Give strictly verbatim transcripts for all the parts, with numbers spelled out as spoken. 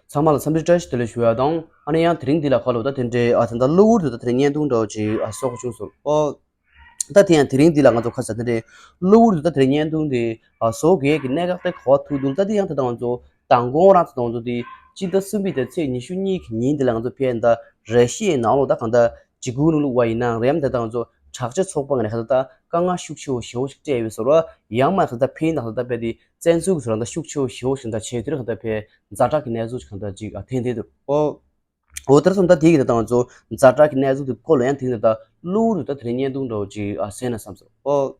ཚང་མ་ལ་འཚམས་འདྲི་བཀྲ་ཤིས་བདེ་ལེགས་ཞུ་ཡ་དང་། ཨ་ནི་ཡང་དེ་རིང་འདི་ལ་ཁ་ལོ་ད་དེ་འདྲའི་ཨ་ད་ལྟ་གློ་བུར་དུ་ད་དེ་རིང་བརྙན་ཐུང་འདྲ་བོ་ཅིག་ཨ་བཟོ་དགོས་བྱུང་སོང་། ཨོ། ད་དེ་ཡང་དེ་རིང་འདི་ལ་ང་ཚོ་ཁ་ས་དེ་འདྲའི་གློ་བུར་དུ་ད་དེ་རིང་བརྙན་ཐུང་འདི་ཨ་བཟོ་དགོས་ཀྱི་གནད་འགག་དེ་ག་པར་ཐུག་འདུག་ད་དེ་ཡང་ད་ལྟ་ང་ཚོ་མདང་དགོང་རང་ད་ལྟ་ང་ཚོ་དེ་སྤྱི་ཟླ་གསུམ་པའི་དེ་ཚེས་ཉི་ཤུ་གཉིས་ཀྱི་ཉིན་འདི་ལ་ང་ཚོ་ཕེབས་ད་ར་ཤི་ཡའི་ནང་ལོགས་ད་གང་ལྟར་འཇིགས་སྐུལ་རིང་ལུགས་པ་ཡིན་ན་རེམ་ད་ལྟ་ང་ཚོ་དྲག་ཆས་ཚོགས་པ་ངོས་ནས་གང་ལྟར་ད་དཀའ་ངལ་ཤུགས་ཆེ་བོ་ཞེ་བོ་ཞིག་སྤྲད་ཡོད་ཟེར་བ། ཡང་མ་གང་ལྟར་ཕེབས་ད་གང་ལྟར་ད་ཕེབས་དེ་བཙན་འཛུལ་གྱི་བཟོ་ལམ་ད་ཤུགས་ཆེ་བོ་ཞེ་བོ་ཞིག་ད་བྱས་དེར་གང་ལྟར་ཕེབས་ཛ་དྲག་གི་གནས་ཚུལ་ཞིག་གང་ལྟར་ཅིག་ཨ་ཐོན་བསྡད་འདུག་ཨོ། འོ་དེར་སོང་ད་དེ་གི་ད་ང་ཚོ་ཛ་དྲག་གི་གནས་ཚུལ་དེ་སྐོར་ལ་ཡང་དེ་ད་ལྟ་གློ་བུར་དུ་ད་དེ་རིང་བརྙན་ཐུང་འདྲ་བོ་ཅིག་ཨ་བཟོས་ན་བསམ་སོང་། ཨོ།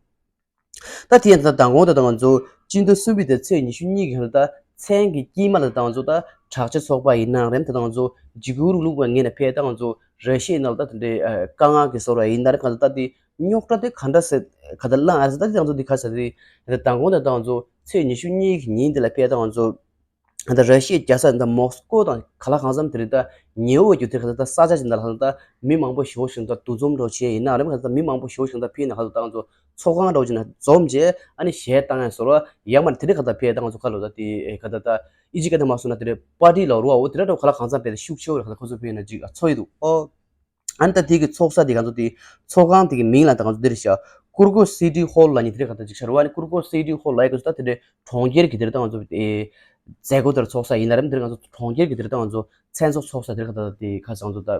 ད་དེ་ཡང་ད་ལྟ་མདང་དགོང་ད་ད་ང་ཚོ་སྤྱི་ཟླ་གསུམ་པའི་དེ་ཚེས་ཉི་ཤུ་གཉིས་ཀྱི་ད་མཚན་གྱི་དཀྱིལ་མ་ལ་ད་ང་ཚོ་ད་དྲག་ཆས་ཚོགས་པ་ཡིན་ན་རེམ་ད་ང་ཚོ་འཇིགས་སྐུལ་རིང་ལུགས་པ་ངོས་ནས་ཕེབས་ད་ང་ཚོ་ར་ཤི་ཡའི་ནང་ལ་ད་དེ་འདྲའི་ཨ་དཀའ་ངལ་གྱི་བཟོ་འདྲ་ཡིན་ན་རེམ་གང་ལྟར་ད་དེ་རྙོག་དྲ་དེ་ག་འདྲ་སེ་ག་ད་ལངས་ཨ་ད་དེ་ང་ཚོ་འདི་ག་ས་དེ་ད་མདང་དགོང་ད་ད་ང་ཚོ་ཚེས་ཉི་ཤུ་གཉིས་ཀྱི་ཉིན་འདི་ལ་ཕེབས་ད་ང་ཚོ། ད་ར་ཤི་ཡའི་རྒྱལ་ས་འདི་མོ་སི་ཀོ་དང་ག་ལ་གང་འཚམ་དེ་རིང་ད་ཉེ་བོ་རྒྱུ་དེ་ག་ད་ས་ཆ་ཅིག་འདི་ལ་གང་ད་མི་མང་པོ་ཞེ་བོ་ཞིག་ད་འདུ་འཛོམས་འདྲ་བོ་བྱས་ཡིན་ན་རེམ་ག་ད་མི་མང་པོ་ཞེ་བོ་ཞིག་ད་ཕེབས་ན་ག་ད་ད་ང་ཚོ་ཚོགས་ཁང་འདྲ་བོ་ཅིག་ནང་འཛོམས་རྗེས་ཨ་ནི་གཞས་བཏང་ཡ་བཟོ་འདྲ་ཡང་མ་དེ་རིང་ག་ད་ཕེབས་ད་ང་ཚོ་ག་ལོ་ད་དེ་ག་ད་ད་ཨི་ཇི་ག་ད་མ་སོང་ན་དེ་རིང་པར་ཊི་ལ་རུ་བ་འོ་དེ་རིང་འདྲ་བོ་ག་ལ་གང་འཚམ་ཕེབས་ད་ཤུགས་ཆེ་བོ་རེ་ག་ད་ཁོ་ཚོ་ཕེབས་ན་ཅིག་ཨ་ཚོར་ཡི་འདུག་ཨོ། ཨ་ནི་ད་དེ་གི་ཚོགས་ས་དེ་ག་ཚོ་དེ་ཚོགས་ཁང་དེ་གི་མིང་ལ་ད་ག་ཚོ་དེ་རེད་ཤག་ཀུར་ཀོ་སི་ཊི་ཧོལ་ལ་ནི་དེ་རེད་ག་ད་ཅིག་ཤར་བ་ནི་ཀུར་ཀོ་སི་ཊི་ཧོལ་ལ་ཡི་ག་ཚོ་ད་དེ་འདྲའི་གྲོང་ཁྱེར་གི་དེ་རེད་ད་ང་ཚོ་དེ་མཛད་སྒོ་དེར་ཚོགས་ས་ཡིན་ན་རེད་དེ་རེད་ང་ཚོ་གྲོང་ཁྱེར་གི་དེ་རེད་ད་ང་ཚོ་མཚན་ཚོགས་ཚོགས་ས་དེ་རེད་ག་ད་དེ་ག་ཚོ་ང་ཚོ་ད་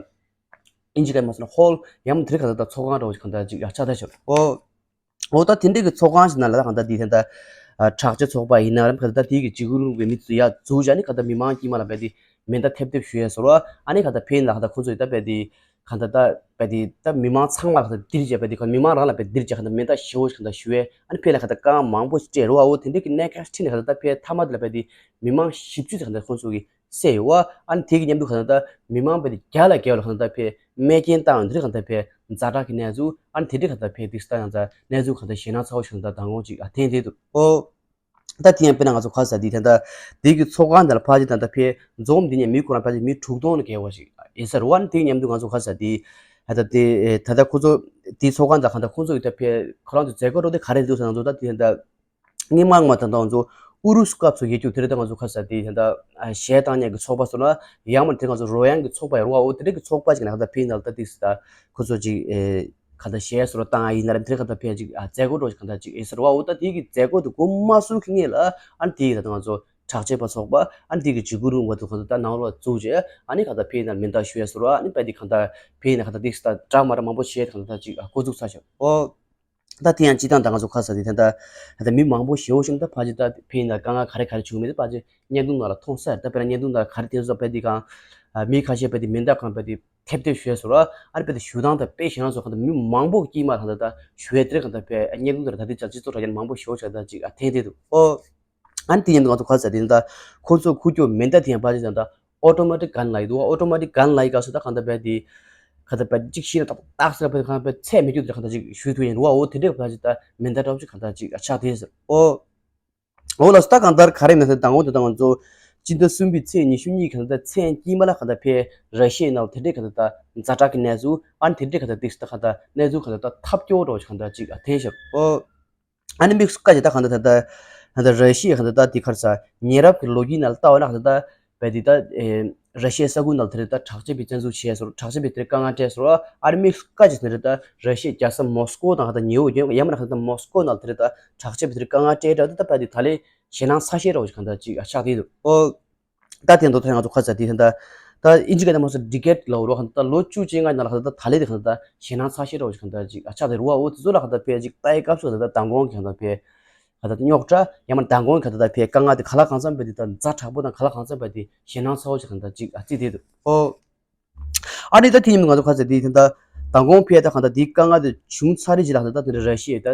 ཨིན་ཇི་སྐད་མ་སོང་ན་ཧོལ་ཡང་དེ་རེད་ག་ད་ད་ཚོགས་ཁང་འདྲ་བོ་ཞིག་ག་ད་ཅིག་ཡག་ཆགས་ད་ཤག་ཨོ། འོ་ད་དེ་འདྲའི་གི་ཚོགས་ཁང་ཞིག་ནང་ལ་ད་གང་ལྟར་དེའི་ཐད་ད་དྲག་ཆས་ཚོགས་པ་ཡིན་ན་རམ་གང་ལྟར་དེའི་གི་འཇིགས་སྐུལ་རིང་ལུགས་པའི་མི་ཚོ་ཡར་འཛུལ་བྱས་ནས་གང་ལྟར་མི་མང་དཀྱིལ་མ་ལ་བས་དེ་མེ་མདའ་ཐེབས་ཐེབས་ཞུ་ཡས་བཟོ་འདྲ་ཨ་ནི་གང་ལྟར་ཕེབས་ན་གང་ལྟར་ཁོ་ཚོ་ཡི་ད་བས་དེ་གང་ལྟར་ད་བས་དེ་ད་མི་མང་ཚང་མ་ལ་གང་ལྟར་འདིར་བྱས་བས་དེ་གང་མི་མང་རང་ལ་བས་འདིར་བྱས་གང་ལྟར་མེ་མདའ་ཞེ་བོ་ཞིག་གང་ལྟར་ཞུ་ཡས་ཨ་ནི་ཕེབས་ན་གང་ལྟར་དཀའ་ངལ་མང་པོ་ཞིག་སྤྲད་རོ་ཨ་འོ་དེ་འདྲའི་གི་གནད་འགག་ཁྲིད་ནས་གང་ལྟར་ད་ཕེབས་མཐའ་མ་དེ་ལ་བས་དེ་མི་མང་བཞི་བཅུ་ཙམ་གང་ལྟར་ཁོ་ཚོ་གི་བསད་ཡོད་བ། ཨ་ནི་དེ་གི་མཉམ་དུ་གང་ལྟར་མི་མང་བས་དེ་བརྒྱ་ལ་བརྒྱ་ལ་གང་ལྟར་ཕེབས། རྨས་སྐྱོན་བཏང་འདི་རིགས་གང་ལྟར་ཕེབས་ཛ་དྲག་གི་གནས་ཚུལ་ཨ་ནི་དེ་འདྲ་གང་ལྟར་ཕེབས་ཏིག་སྟ་ཡང་ཛ་གནས་ཚུལ་གང་ལྟར་ཞེད་སྣང་ཚ་བོ་ཞིག་གང་ལྟར་མདང་དགོང་ཅིག་ཨ་ཐེན་དེ་འདུག་ཨོ། ད་དེ་ཡང་དཔེར་ན་ང་ཚོ་ཁ་ས་དེ་ད་ལྟ་དེ་གི་ཚོགས་ཁང་འདི་ལ་ཕལ་ཆེར་ད་ལྟ་ཕེབས་འཛོམས་འདི་ཉིད་མི་ཁོ་རང་ཕལ་ཆེར་མི་དྲུག་སྟོང་ལ་བརྒལ་བ་ཞིག་ཡིན་ས་རེད་བ། ཨ་ནི་དེ་གི་མཉམ་དུ་ང་ཚོ་ཁ་ས་དེ་ད་ལྟ་དེ་ད་ལྟ་ཁོ་ཚོ་དེ་ཚོགས་ཁང་ད་གང་ལྟར་ཁོ་ཚོ་ཡི་ད་ཕེབས་ཁོ་རང་ཚོ་མཛད་སྒོ་འགྲོ་དེ་ག་རེ་འདུག་ཟེར་ན་ང་ཚོ་ད་དེ་ད་ལྟ། སྔོན་མ་སྔོན་མ་ད་ལྟ་ང་ཚོ་ཨུ་རུ་སུ་སྐབས་སུ་ཡོད་རྒྱུ་དེ་རེད། ད་ང་ཚོ་ཁ་ས་དེ་ད་ལྟ་གཞས་བཏང་མཁན་གྱི་ཚོགས་པ་སོགས་ལ་ཡང་མ་དེ་ང་ཚོ་རོལ་དབྱངས་ཀྱི་ཚོགས་པ་ཡོད་རེད་བ། འོ་དེ་འདྲ་གི་ཚོགས་པ་ཅིག་ནང་ད་ཕེབས་ན་ད་ཏིག་སི་ད་ཁོ་ཚོ་ཅིག་ཨེ་ག་ད་གཞས་སོགས་ལ་བཏང་ཡ་ཡིན་ན་རེད། དེ་རེད་ག་ད་ཕེབས་ཅིག་ཨ་མཛད་སྒོ་འགྲོ་ཅིག་ག་ད་ཅིག་ཨེ་ཟེར་བ། འོ་ད་དེ་གི་མཛད་སྒོ་དེ་འགོ་མ་ཚུགས་ཀྱི་སྔོན་ལ་ཨ་ནི་དེ་གི་ད་ལྟ་ང་ཚོ་དྲག་ཆས་པ་ཚོགས་པ་ཨ་ནི་དེ་གི་འཇིགས་སྐུལ་རིང་ལུགས་པ་དེ་ཁོ་ཚོ་ད་ནང་ལོགས་ལ་བཙུགས་རྗེས་ཨ་ནི་ག་ད་ཕེབས་ན་མེ་མདའ་ཞུ་ཡ་ཟེར་བ། ཨ་ནི་དཔེ་དེ་ག་ད་ཕེབས་ན་ག་ད་ཏིག་སི་ད་ཌ་ར་མ་ར་མང་པོ་བྱས་ད་ད་ཅིག་ཨ་འགོ་བཙུགས་ཚར་ཤག་འོ། ད་དེ་ཡང་སྤྱི་བཏང་ད་ང་ཚོ་ཁ་ས་དེ་ད་ལྟ་ད་ལྟ་མི་མང་པོ་ཞེ་བོ་ཞིག་ད་ཕལ་ཆེར་ད་ཕེབས་ཡིན་ད་དཀའ་ངལ་ག་རེ་ག་རེ་བྱུང་མེད་ད་ཕལ་ཆེར་བརྙན་ཐུང་ནང་ལ་མཐོང་ས་རེད། ད་དཔེར་ན་བརྙན་ཐུང་ནང་ག་རེ་ཐེབས་སོང་ཕལ་དེ་གང་ཨ་མི་ཁ་ཤས་ཕལ་དེ་མེ་མདའ་གང་ཕལ་དེ་ཐེབས་ཐེབས་ཞུ་ཡས་སོ་ར། ཨ་རེ་ཕལ་དེ་ཞུ་སྟངས་ད་དཔེ་ཞེ་ན་སོ་གང་ད་མི་མང་པོ་དཀྱིལ་མ་གང་ད་ད་ཞུ་ཡས་དེ་རེད། གང་ད་ཕལ་བརྙན་ཐུང་དེ་རེད། ད་དེ་ཅག་སྤྱི་ཚོགས་དྲ་རྒྱ་མང་པོ་ཞེ་བོ་ཞིག་ད་ཅིག་ཨ་ཐེབས་ཐེབས་འདུག་ཨོ། ཨ་ནི་དེ་ཡིན་དུས་ང་ཚོ་ག་ཚོད་དེ་ད་ཁོ་ཚོ་ཁུར་རྒྱུ་མེ་མདའ་དེ་ཡང་ཕལ་ཆེར་ད་ད་ཨོ་ཊོ་མེ་ཊིག་གན་ལབ་ཀྱི་འདུག་ཨོ་ཊོ་མེ་ཊིག་གན་ལབ་ཀྱི་སྐབས་སུ་ད་གང་ལྟར་བས་དེ་ག་ད་བས་གཅིག་ཤེས་ན་ཏག་ཏག་ཟེར་བས་གང་བས་ཚད་མེད་རྒྱུ་དེ་གང་ལྟར་ཅིག་ཞུ་ཐུབ་ཡིན་རུ་བ། འོ་དེ་འདྲས་ཕལ་ཆེར་ད་མེ་མདའ་འདྲ་བོ་ཅིག་གང་ལྟར་ཅིག་ཆགས་དེ་ཟེར། ཨོ། འོ་ལགས་སོ། ད་གང་ལྟར་ག་རེ་མེད་ཟེར་དང་འོ་དེ་ད་ང་ཚོ་སྤྱི་ཟླ་གསུམ་པའི་ཚེས་ཉི་ཤུ་གཉིས་གང་ལྟར་མཚན་དཀྱིལ་མ་ལ་གང་ལྟར་བས་ར་ཤི་ཡའི་ནང་དེ་འདྲས་གང་ལྟར་ད་ཛ་དྲག་གི་གནས་ཚུལ་ཨ་ནི་དེ་འདྲས་གང་ལྟར་ཏིག་སི་ད་གང་ལྟར་གནས་ཚུལ་གང་ལྟར་ད་ཐབས་སྐྱོ་བོ་འདྲ་བོ་ཅིག་གང་ལྟར་ཅིག་ཐོན་ཤག་ཨོ། ཨ་ནི་དམིགས་སུ་བཀར་བྱས་ད་གང་ལྟར་ད་ལྟ་ད་ལྟ་ར་ཤི་ཡ་གང་ལྟར་ད་དེ་ག་རེ་ཟ་ཉེ་རབས་ཀྱི་ལོ་རྒྱུས་ནང་ལ་ལྟ་བ་ན་གང་ལྟར་ད་བས་དེ་ད་ཨེ་ར་ཤི་ཡའི་ས་ཁུལ་ནང་ལ་དེ་རེད་ད་དྲག་ཆས་པའི་བཙན་འཛུལ་བྱས་སོང་། དྲག་ཆས་པའི་དེར་དཀའ་ངལ་སྤྲད་སོང་། ཨ་ནི་དམིགས་སུ་བཀར་བྱས་དེ་རེད་ད་ར་ཤི་ཡའི་རྒྱལ་ས་མོ་སི་ཀོ་དང་གང་ལྟར་ཉེ་བོ་ཡོད་ཡང་མིན་ན་གང་ལྟར་མོ་སི་ཀོ་ནང་ལ་དེ་རེད་ད་དྲག་ཆས་པའི་དེར་དཀའ་ངལ་སྤྲད་ད་ད་བས་དེ་ད་ལས་ཞེད་སྣང་ཚ་ཤས་འདྲ་བོ་ཞིག་གང་ལྟར་ཅིག་ཆགས་བསྡད་འདུག་ཨོ། ད་དེ་འདོད་ཐོན་ང་ཚོ་ཁ་ས་དེ་ད་ད་ད་ཨིན་ཇི་སྐད་ནང་མ་སོ་ཌི་ཀེ་ཌི་ལབ་རོ་གང་ལྟར་ལོ་བཅུ་བཅོ་ལྔ་ནང་ལ་གང་ལྟར་ད་ལས་དེ་གང་ལྟར་ཞེད་སྣང་ཚ་ཤས་འདྲ་བོ་ཞིག་གང་ལྟར་ཅིག་ཨ་ཆགས་དེ་རུ་བ། འོ་དེ་ཚོ་ལ་གང་ལྟར་ཕལ་ཅིག་ལྟ་ཡི་སྐབས་སུ་གང་ལྟར་མདང་དགོང་གི་གང་ལྟར་ཕལ་གང་ལྟར་རྙོག་དྲ་ཡང་མ་མདང་དགོང་གི་གང་ལྟར་ཕལ་དཀའ་ངལ་དེ་ག་ལ་གང་འཚམ་ཕལ་དེ་ད་ཛ་དྲག་པོ་དང་ག་ལ་གང་འཚམ་ཕལ་དེ་ཞེད་སྣང་ཚ་བོ་ཞིག་གང་ལྟར་ཅིག་ཨ་བརྩིས་དེ་འདུག་ཨོ། ཨ་ནི་ད་དེ་ཉིན་ང་ཚོ་ཁ་ས་དེ་ད་མདང་དགོང་ཕལ་ད་གང་ལྟར་དེ་དཀའ་ངལ་དེ་བྱུང་ཚར་རེད་ཅིག་ལ་གང་ལྟར་ད་དེ་འདྲ་ར་ཤི་ཡའི་ད་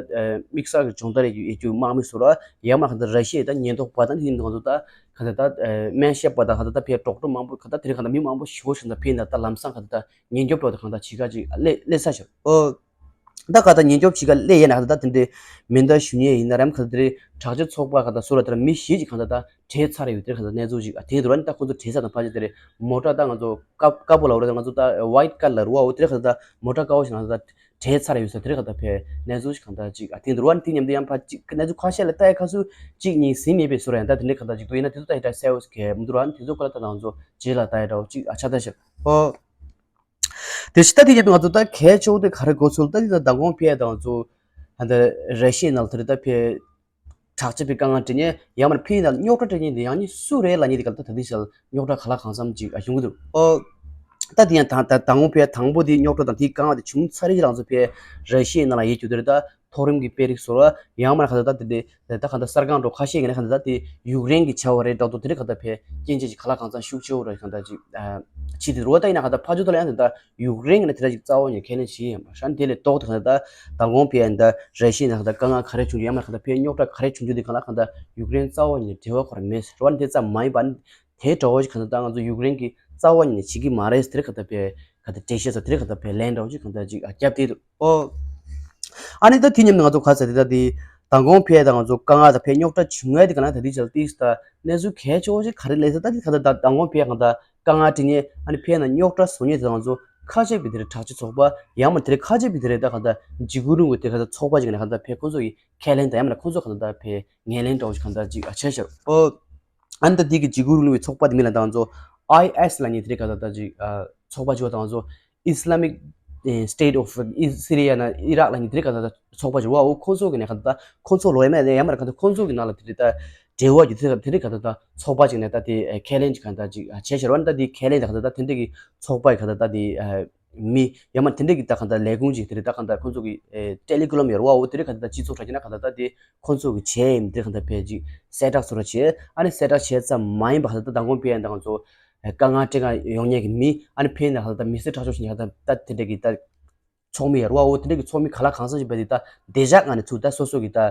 དམིགས་བསལ་གྱི་སྦྱོང་བརྡར་ཡོད་རྒྱུ་དམག་མི་ཚོ་ར་ཡང་མ་གང་ལྟར་ར་ཤི་ཡའི་ད་ཉེན་རྟོག་པ་དང་དེ་ཉིན་ང་ཚོ་ད་གང་ལྟར་ད་སྨན་ཞབས་པ་དང་གང་ལྟར་ད་ཕལ་ཌོག་ཊར་མང་པོ་གང་ལྟར་དེ་རིང་གང་ལྟར་མི་མང་པོ་ཞེ་པོ་ཞིག་ད་ཕེབས་ན་ད་ལམ་སང་གང་ལྟར་ད་ཉེན་སྐྱོབ་ཐོག་ཏུ་གང་ལྟར་བྱེད་ག་ཅིག་སླེབས་སླེབས་ས་ཞིག་ཨོ། ད་གང་ལྟར་ཉེན་སྐྱོབ་བྱེད་ག་སླེབས་ཡས་ན་གང་ལྟར་ད་དེ་འདྲའི་མེ་མདའ་གཞུ་ཉེ་ཡིན་ན་རམ་གང་ལྟར་དེ་འདྲའི་དྲག་ཆས་ཚོགས་པ་གང་ལྟར་སོ་ལ་དེ་འདྲ་མི་བཞི་ཅིག་གང་ལྟར་ད་བྲེལ་ཚར་ཡོད་དེ་གང་ལྟར་གནས་ཚུལ་ཅིག་ཨ་དེ་འདུག་ར། ནི་ད་ཁོ་ཚོ་བྲེལ་ས་དང་ཕལ་ཆེར་དེ་རེད་མོ་ཊ་ད་ང་ཚོ་དཀར་དཀར་པོ་ལབ་ར་ད་ང་ཚོ་ད་ཝའིཊ་ཀ་ལར་རུ་བ་འོ་དེ་གང་ལྟར་མོ་ཊ་དཀར་པོ་ཞིག་གང་ལྟར་ད་ བྲལ་ཚར་ཡོད་ས་དེ་རིང་གང་ལྟར་ཕའི་གནས་ཚུལ་ཞིག་གང་ལྟར་ཅིག་ཨ་ཐེངས་འདུག་ར། ཨ་ནི་དེ་མཉམ་དུ་ཡང་ཕར་ཅིག་གནས་ཚུལ་ཁ་ཤས་ལ་ལྟ་ཡ་ཁ་སུ་གཅིག་གཉིས་ཟིན་མེད་པའི་བཟོ་འདྲ་ཡང་ད་དེ་འདྲའི་གང་ལྟར་ཅིག་འདུག་ཡིན་ན་དེ་ཚོ་ལྟ་ཡ་ད་གསལ་བོ་ཞིག་གས་མི་འདུག་ར། ཨ་ནི་དེ་ཚོ་ག་ལ་ད་ང་ཚོ་རྗེས་ལ་ལྟ་ཡ་འདྲ་བོ་ཅིག་ཨ་ཆ་ད་ཞིག་ཨོ། དེ་ཕྱི་ད་དེ་ཡིན་པའི་ང་ཚོ་ད་གལ་ཆེ་བོ་དེ་ག་རེ་གོ་ཚུལ་ད་དེ་ད་མདང་དགོང་ཕའི་ད་ང་ཚོ་ད་ར་ཤི་ཡའི་ནང་ལ་དེ་རེད་ད་ཕའི་དྲག་སྤྱོད་པའི་དཀའ་ངལ་འཕྲད་མཁན་ཡང་མིན་ཕའི་ནང་རྙོག་དྲ་འཕྲད་མཁན་དེ་ཡང་ནི་སུ་རེད་ལབ་མཁན་དེ་ག་ལ་ད་ད་ལྟའི་ཆར་རྙོག་དྲ་ག་ལ་གང་འཚམ་ཅིག་བྱུང་གི་འདུག་ཨོ། ད་དེ་ཡང་ད་ད་དང་པོ་ཕའི་དང་པོ་དེ་རྙོག་དྲ་དང་དེའི་དཀའ་ངལ་དེ་བྱུང་ཚར་རྗེས་ལ་ང་ཚོ་ཕའི་ར་ཤི་ཡའི་ནང་ལ་ཡོད་རྒྱུ་དེ་རེད་ད། མཐོ་རིམ་གྱི་དཔོན་རིགས་ཚོ་ལ་ཡང་མིན་ག་ད་ད་དེ་འདྲའི་ད་ག་ད་གསར་ཁང་འདྲ་ཁ་ཤས་ཀྱིས་ནི་ག་ད་ད་དེ་ཡུཀ་རེན་གྱི་བྱ་བ་རེད་འདྲ་འདུག་དེ་རེད་ག་ད་ཕའི་རྐྱེན་ཅན་ཅིག་ག་ལ་གང་འཚམ་ཤུགས་ཆེ་བོ་རེད་ག་ད་ཅིག་ཨ་ཕྱི་དེ་རུ་བ་ད་ཡིན་ན་ག་ད་ཕ་ཇོ་ད་ལ་ཡང་དེ་ད་ཡུཀ་རེན་གྱི་ནི་དེ་འདྲ་ཅིག་རྩ་བ་ཉིད་ཁས་ལེན་བྱེད་ཡིན་པ་ཧྲན་དེ་ལས་ཏོག་དེ་ག་ད་ད་དང་པོ་ཕའི་ཡང་ད་ར་ཤི་ཡའི་ནང་ག་ད་དཀའ་ངལ་ག་རེ་བྱུང་རྒྱུ་ཡང་མིན་ག་ད་ཕའི་རྙོག་དྲ་ག་རེ་བྱུང་རྒྱུ་དེ་ག་ལ་ག་ད་ཡུཀ་རེན་རྩ་བ་ཉིད་འབྲེལ་བ་ཁོ་ར་མེད་རུ་བ་དེ་ཙམ་མ་ཡིན་པ། དེ་འདྲ་བོ་ཞིག་ག་ད་ད་ང་ཚོ་ཡུཀ་རེན་གྱི་རྩ་བ་ཉིད་ནས་བྱེད་ཀྱི་མ་རེད་དེ་རེད་ག་ད་ཕའི་ག་ད་འགྲེལ་བཤད་ཚོ་དེ་རེད་ག་ད་ཕའི་ལན་འདྲ་བོ་ཞིག་ག་ད་ཅིག་ཨ་རྒྱབ་དེ་འདུག་ཨོ། ཨ་ནི་ད་དེ་མཉམ་དུ་ང་ཚོ་ག་ཚ་དེ་ད་དེ་དང་གོང་ཕའི་ད་ང་ཚོ་དཀའ་ངལ་ད་ཕའི་རྙོག་དྲ་བྱུང་ཡ་དེ་ག་ན་ད་དེ་ཅལ་ཏིས་ད་གནས་ཚུལ་གལ་ཆེ་བོ་ཞིག་ག་རེ་ལས་ས་ད་དེ་ག་ད་ད་དང་གོང་ཕའི་ག་ད་དཀའ་ངལ་འཕྲད་མཁན་ཨ་ནི་ཕའི་ནང་རྙོག་དྲ་བཟོ་མཁན་དེ་ང་ཚོ་ཁ་ཆེ་བའི་དེ་རེད་དྲག་སྤྱོད་ཚོགས་པ་ཡང་མིན་དེ་རེད་ཁ་ཆེ་བའི་དེ་རེད་ད་ག་ད་འཇིགས་སྐུལ་རིང་ལུགས་དེ་ག་ད་ཚོགས་པ་ཅིག་ནས་ག་ད་ཕའི་ཁོང་ཚོ་ཡི་ཁས་ལེན་དང་ཡང་མིན་ཁོང་ཚོ་ག་ད་ད་ཕའི་ངོས་ལེན་འདྲ་བོ་ཞིག་ག་ད་ཅིག་ཨ་བྱས་ཤག་ཨོ། ཨ་ནི་ད་འདི་གི་འཇིགས་སྐུལ་རིང་ལུགས་ཀྱི་ཚོགས་པ་དེ་མིང་ལ་ད་ང་ཚོ་ཨའི་ཨེས་ལབ་མཁན་དེ་རིང་ག་ད་ད་ཅིག་ཨ་ཚོགས་པ་ཅིག་ད་ང་ཚོ་Islamic State of Syria ན་ཨི་རག་ལབ་མཁན་དེ་རིང་ག་ད་ད་ཚོགས་པ་ཅིག་རེད་བ། འོ་ཁོང་ཚོ་གི་ནས་ག་ད་ད་ཁོང་ཚོ་ལོ་ཡ་མ་ཡ་མ་ར་ག་ད་ཁོང་ཚོ་གི་ནང་ལ་དེ་རིང་ད་འབྲེལ་བ་ཅིག་དེ་དེ་རིང་ག་ད་ད་ཚོགས་པ་ཅིག་ནས་ད་དེ་ཁས་ལེན་ཅིག་ག་ད་ཅིག་བྱས་ཤག་ར། ཨ་ནི་ད་དེ་ཁས་ལེན་དེ་ག་ད་ད་དེ་འདྲ་གི་ཚོགས་པ་ཡི་ག་ད་ད་དེ་མི་ཡ་མ་དེ་འདྲ་གི་ད་ག་ད་ལས་ཁུངས་ཅིག་དེ་རིང་ད་ག་ད་ཁོང་ཚོ་གི་ཨེ་ཊེ་ལི་གྷི་རམ་ཡོད་རེད་བ། འོ་དེ་རིང་ག་ད་ད་སྤྱི་ཚོགས་དྲ་རྒྱ་ན་ག་ད་ད་དེ་ཁོང་ཚོ་གི་བྱས་ཡིན་དེ་རིང་ག་ད་ཕལ་ཅིག་གསལ་བསྒྲགས་ཚོ་ར་བྱས། ཨ་ནི་གསལ་བསྒྲགས་བྱས་ཙམ་མ་ཡིན་པ་ག་ད་ད་དང་གོང་ཕའི་ཡང་ད་ང་ཚོ་དཀའ་ངལ་འཕྲད་ག་ཡོང་མཁན་གི་མི་ཨ་ནི་ཕའི་ནས་ག་ད་ད་མི་སེར་དྲག་ཤོས་ཤིག་ནས་ག་ད་ད་དེ་འདྲ་གི་ད་ཚོགས་མི་ཡོད་རེད་བ། འོ་དེ་འདྲ་གི་ཚོགས་མི་ག་ལ་གང་འཚམ་ཞིག་བས་དེ་ད་བདེ་འཇགས་ངང་ནས་ཚུར་ད་སོ་སོ་གི་ད་ཨ་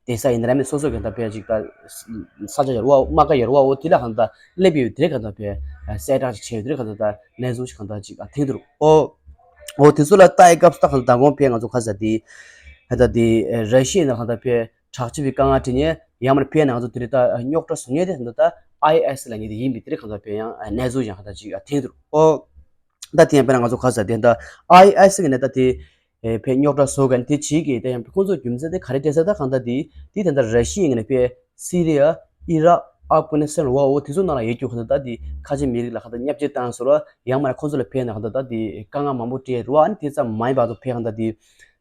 བསྡད་ས་ཡིན་ན་ར་མེད་སོ་སོ་གི་ད་ཕལ་ཅིག་ད་ས་ཆ་ཡོད་རེད་བ། མ་དགའ་ཡོད་རེད་བ། འོ་དེ་ལ་ག་ད་སླེབས་ཡོད་དེ་རིང་ག་ད་ཕའི་གསལ་བསྒྲགས་ཅིག་བྱས་ཡོད་དེ་རིང་ག་ད་ད་གནས་ཚུལ་ཞིག་ག་ད་ཅིག་ཨ་ཐེངས་འདུག་ཨོ། འོ་དེ་ཚོ་ལ་ལྟ་ཡི་སྐབས་སུ་ད་ག་ད་དང་གོང་ཕའི་ང་ཚོ་ག་ས་དེ་ད་དེ་ར་ཤི་ཡའི་ནང་ག་ད་ཕའི་དྲག་སྤྱོད་པའི་དཀའ་ངལ་འཕྲད་མཁན་ཡང་མིན་ཕའི་ནང་ང་ཚོ་དེ་རིང་ད་རྙོག་དྲ་བཟོ་མཁན་དེ་ད་ད་ཨའི་ཨེས་ལབ་མཁན་དེ་ཡིན་པའི་དེ་རིང་ག་ད་ཕའི་ཡང་གནས་ཚུལ་ཡང་ག་ད་ཅིག་ཨ་ཐེངས་འདུག་ཨོ། ད་དེ་ཡང་དཔེར་ན་ང་ཚོ་ག་ས་དེ་ད་ཨའི་ཨེས་གི་ནས་ད་དེ་ཨེ་ཕའི་རྙོག་དྲ་བཟོ་མཁན་དེ་བྱེད་ཀྱི་དེ་ཡང་ཁོང་ཚོ་རྒྱུ་མཚན་དེ་ག་རེ་སྤྲད་ས་ད་གང་ལྟར་དེ་དེ་ད་ད་ར་ཤི་ཡའི་ནས་ཕའི་སི་རི་ཡ་ཨི་རག་ཨབ་གྷ་ནི་སི་ཐན་རེད་བ། འོ་དེ་ཚོ་ནང་ལ་ཡོད་རྒྱུ་ག་ད་ད་དེ་ཁ་ཆེ་མི་རིགས་ལ་ག་ད་བརྙས་བཅོས་བཏང་ཟེར་བ་ཡང་མིན་ཁོང་ཚོ་ལ་ཕའི་ནས་ག་ད་ད་དེ་དཀའ་ངལ་མང་པོ་སྤྲད་རེད་བ། ཨ་ནི་དེ་ཙམ་མ་ཡིན་པ་ཚོ་ཕའི་ག་ད་དེ་